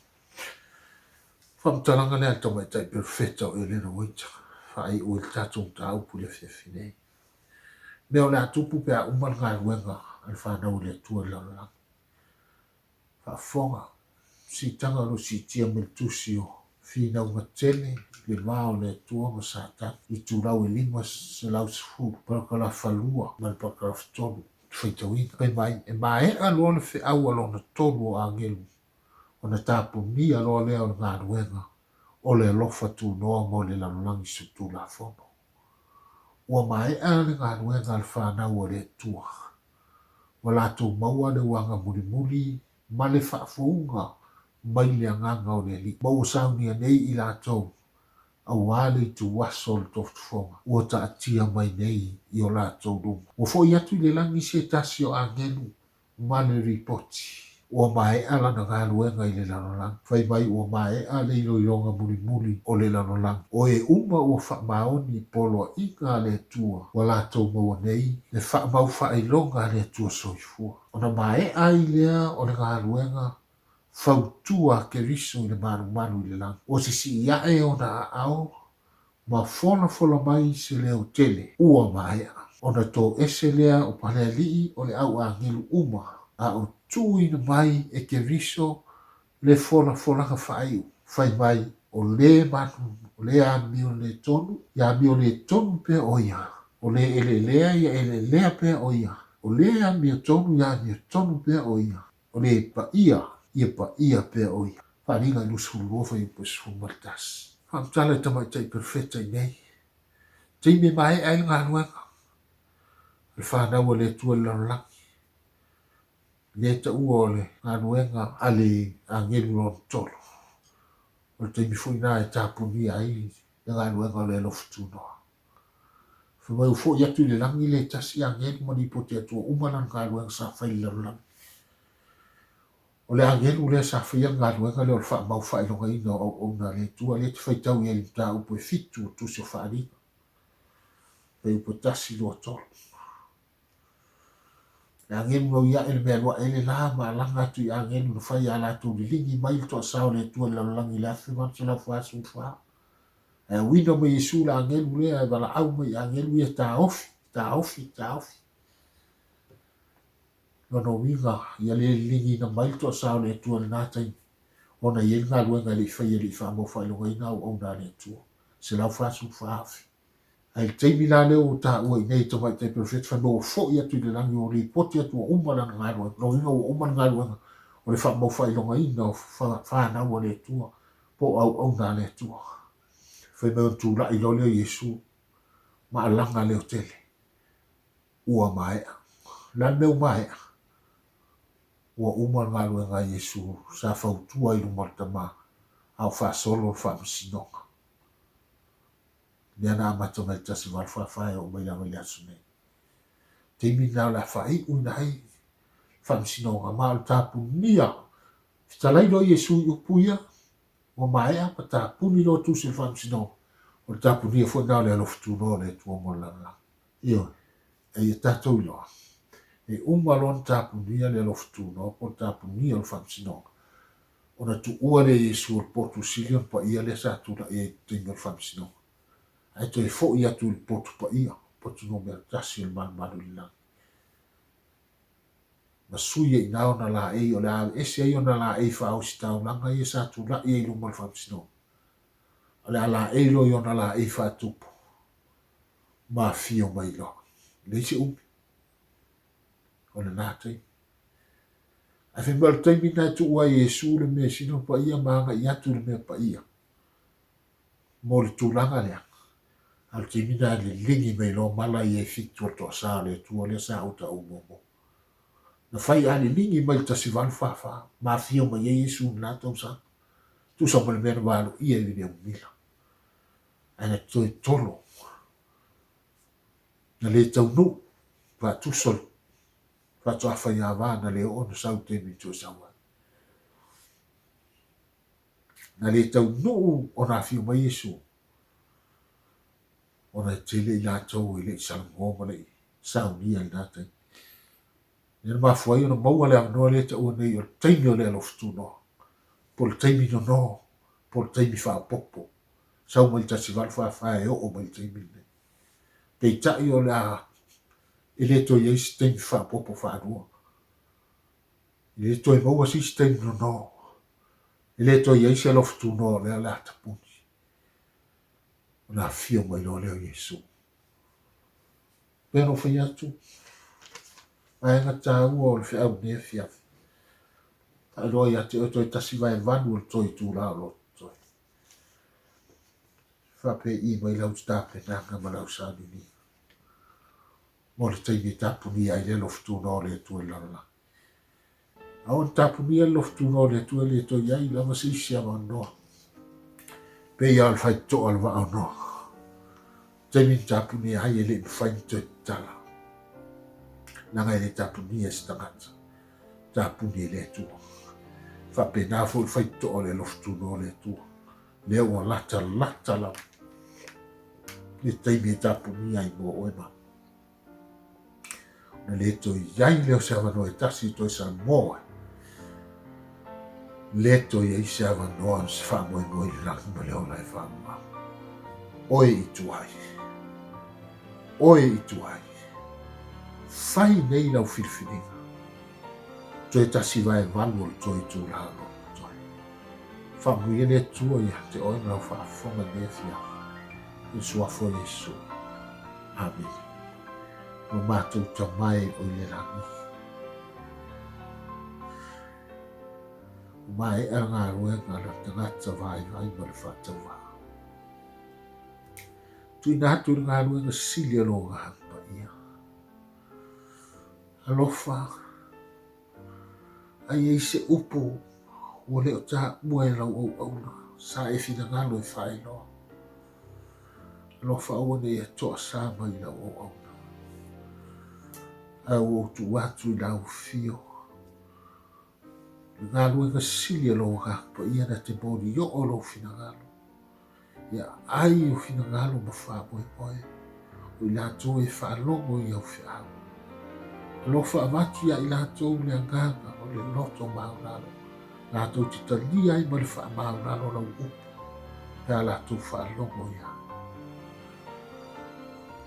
faamatalaga lea a le tamaitai perofeta o Elena Waita, faaiu ai le tatou mataupu i le afiafi nei. Mea o le a tupu pe a uma le galuega a le fanau a le Atua i le lalolagi. Faafofoga, siitaga o lo o siitia mai le tusi o finauga tele i le va o le Atua ma Satani, itulau e 510, parakalafa 2 ma le parakalafa 3. Faitauina. Fai mai, e maea loa le feau a lona tolu o agelu, ona tapunia loa lea o le galuega o le alofa tunoa mo le lalolagi solitulafono. Ua maea le galuega a le fanau a le Atua. Ua latou maua le uaga mulimuli ma le faafouga mai le agaga o le Alii, ma ua saunia nei i latou aua le ituaso o le tofotofoga ua taatia mai nei i o latou luma. Ua foi atu i le lagi se tasi o agelu ma le ripoti, ua maea lana galuega i le lalolagi. Fai mai ua maea le iloiloga mulimuli o le lalolagi. O e uma ua faamaoni i poloaiga a le Atua ua latou maua nei le faamau faailoga a le Atua Soifua. Ona maea ai lea o le galuega fautua a Keriso i le malumalu i le lagi. Ua sisii ae ona aao ma folafola mai se leo tele, ua maea. Ona toese lea o Palealii o le au agelu uma, a o tuuina mai e Keriso le folafolaga faaiu, fai mai, o le manu, o le amio le tonu, ia amio le tonu pea ʻo ia, o le eleelea ia eleelea pea ʻo ia, o le amio tonu ia amio tonu pea ʻo ia. O le paia, ia paia pea ʻo ia. Faaaliga i 22 fuaiupu e 11. Faamatala i tamaitai perofeta i nei taimi e maea ai le galuega a le fanau a le Atua i le lalolagi. Lea e taua o le galuega a le agelu lona tolu. O le taimi foi lena e tapunia ai le galuega o le alofa tunoa. Fai mai ua foi atu i le lagi le tasi agelu ma lipoti atu ua uma lana galuega sa fai i le lalolagi. O le agelu lea sa faia le galuega lea o le faamau faailogaina o auauna a le Atua lea e te faitau i ai i le mataupu e fitu o Tusi o Faaaliga, fuaiupu e 1, 2, 3. Le agelu na ui ae le mea luaele la ma alaga atu i agelu na fai a latou liligi mai le toasa o le Atua i le lalolagi i le 1844. Ae auina mai Iesu le agelu lea e valaau mai i agelu ia taofi, taofi, taofi. Lona uiga, ia le liligiina mai le toasa o le Atua i lena taimi, ona e i ai le galuega e le i faia e le i faamau faailogaina auauna a le Atua. 144,000. Ae i le taimi la lea ua taua i inei e Tamaitai Perofeta fai mai ua foi atu i le lagi ua lipoti atu ua uma lana galuega. Lona uiga ua uma le galuega o le faamaufaailogaina o fanau a le Atua po o auauna a le Atua. Fai mai ona tulai loa lea o Iesu ma alaga leotele, ua maea. O le a le mea ua maea? Ua uma le galuega a Iesu sa fautua i luma o le Tama a o faasolo le faamasinoga. Lea na amata mai le 1844 e oo mai lava i le aso nei. Taimi lena o le a faaiuina ai faamasinoga ma o le tapunia. Fetalai loa Iesu i upu ia, ua maea ma tapuni loa tusi o le faamasinoga. O le tapunia foi lena o le alofa tunoa o le Atua mo le lalolagi. Ioe, a ia tatou iloa, e uma loa ona tapunia le alofa tunoa po o le tapunia o le faamasinoga, ona tuua lea e Iesu o le potu sili ona paia lea sa tulai ai i le taimi o le faamasinoga, ae toe foi atu i le potu paia, potu numera tasi o le malumalu i le lagi. Ma sui ai i ina ona laei, o le a aveese ai ona laei faaositaulaga ia sa tulai ai i luma o le faamasinoga. O le a laei loa i ona laei faatupu, ma afio mai loa. E leai se umi o lena taimi. Ae fai mai o le taimi lena e tuu ai e Iesu le mea sili ona paia ma agai atu i le mea paia mo le tulaga lea. A o le taimi lena e liligi mai loa mala ia e fitu o le toasa o le Atua lea sa ou taua muamua. Na fai a liligi mai le 1844 ma afio mai ai Iesu i lena tausaga. Tusa ma le mea na valoia e Wiliamu Mila. Ae na toe tolo. Na le taunuu faatusa o le faatoa faiava na le oo ona sau i le taimi na toe sau ai. Na le taunuu ona afio mai Iesu, ona e tele i latou e le i salanoa ma le i saunia i lena taimi. Lea na mafua ai ona maua le avanoa lea e taua nei o le taimi o le alofa tunoa, po o le taimi nono, po o le taimi faaopoopo. Sau mai le 1844 e oo mai i le taimi lenei. Peitai o le a e le toe i ai se taimi faaopoopo faalua. E le toe maua se isi taimi nono. E le toe i ai se alofa tunoa o lea o le a tapuni. Ona afio mai loa lea o Iesu. Pei ona ou fai atu, vaega taua o le feau i lenei afiafi. Faailoa ia te oe toe tasi vae valu o le toe itula o lo o totoe. Faapei mai lau tapenaga ma lau sauniuniga mo le taimi e tapunia ai le alofa tunoa o le Atua i le lalolagi. A o tapunia le alofa tunoa o le Atua e le toe i ai lava se isi avanoa. Pei lava o le faitotoa o le vaa o Noa. Taimi na tapunia ai e le i mafai ona toe tatala. Leaga e le tapunia e se tagata. Tapuni e le Atua. Faapena foi le faitotoa o le alofa tunoa o le Atua. Lea ua latalata lava le taimi e tapunia ai mo oe ma Ona le toe i ai lea o se avanoa e tasi e toe salamo ai. Le toe i ai se avanoa se faamoemoe i le lagi ma le ola e faamama. Oe i tuai. Oe i tuai. Fai nei lau filifiliga. Toe tasi vae valu o le toe itula o lo o totoe. Faamanuia le Atua ia te oe ma lau faafofoga i lenei afiafi. I le Suafa o Iesu. Amene. Lo matou Tama e o i le lagi. Ua maea le galuega a le tagata vaivai ma le faatauvaa. Tuuina atu le galuega sili a lo Agaga Paia. Alofa, a i ai se upu ua le o taua e lau auauna, sa e finagalo e faailoa. Alofa aua ne i e toasa mai i lau auauna. Ae ua ou tuu atu i lau afio. Le galuega sili a lou Agaga Paia na te molioo lou finagalo. Ia ai o finagalo ma faamoemoe o i latou e faalogo i au feau. Alofa avatu iā i latou le agaga o le loto maualalo, latou te talia ai ma le faamaualalo lau upu pe a latou faalogo i ai.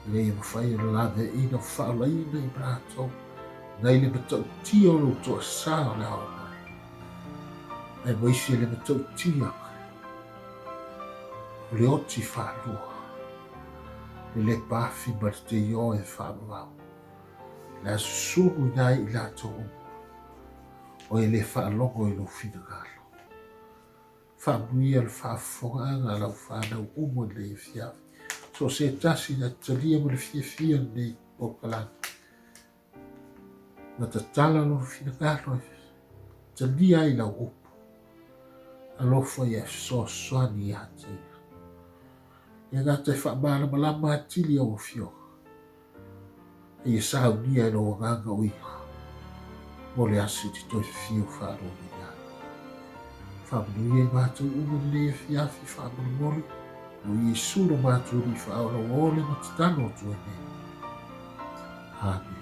Ina ia mafai ona laveaiina ma faaolaina i latou nai le matautia o lou toasa o le ao mai, aemaise le matautia. O le oti faalua, le lepa afi ma le teioa e faavavau. O le a susunu ai i latou uma, o e le faalogo i lou finagalo. Faamanuia le faafofogaaga a lau fanau uma i lenei afiafi. So o se tasi na te talia ma le fiafia lenei polokalame. Na tatala lona finagalo e talia ai lau upu. Alofa ia fesoasoani ia te ia. E gata e faamalamalama atili au afioga. Ia saunia e lou agaga o ia mo le aso i te toe fifio faalua mai ai. Faamanuia i matou uma lenei afiafi faamolemole, o Iesu lo matou Alii faaola ua ole ma tatalo atu ai nei. Amene.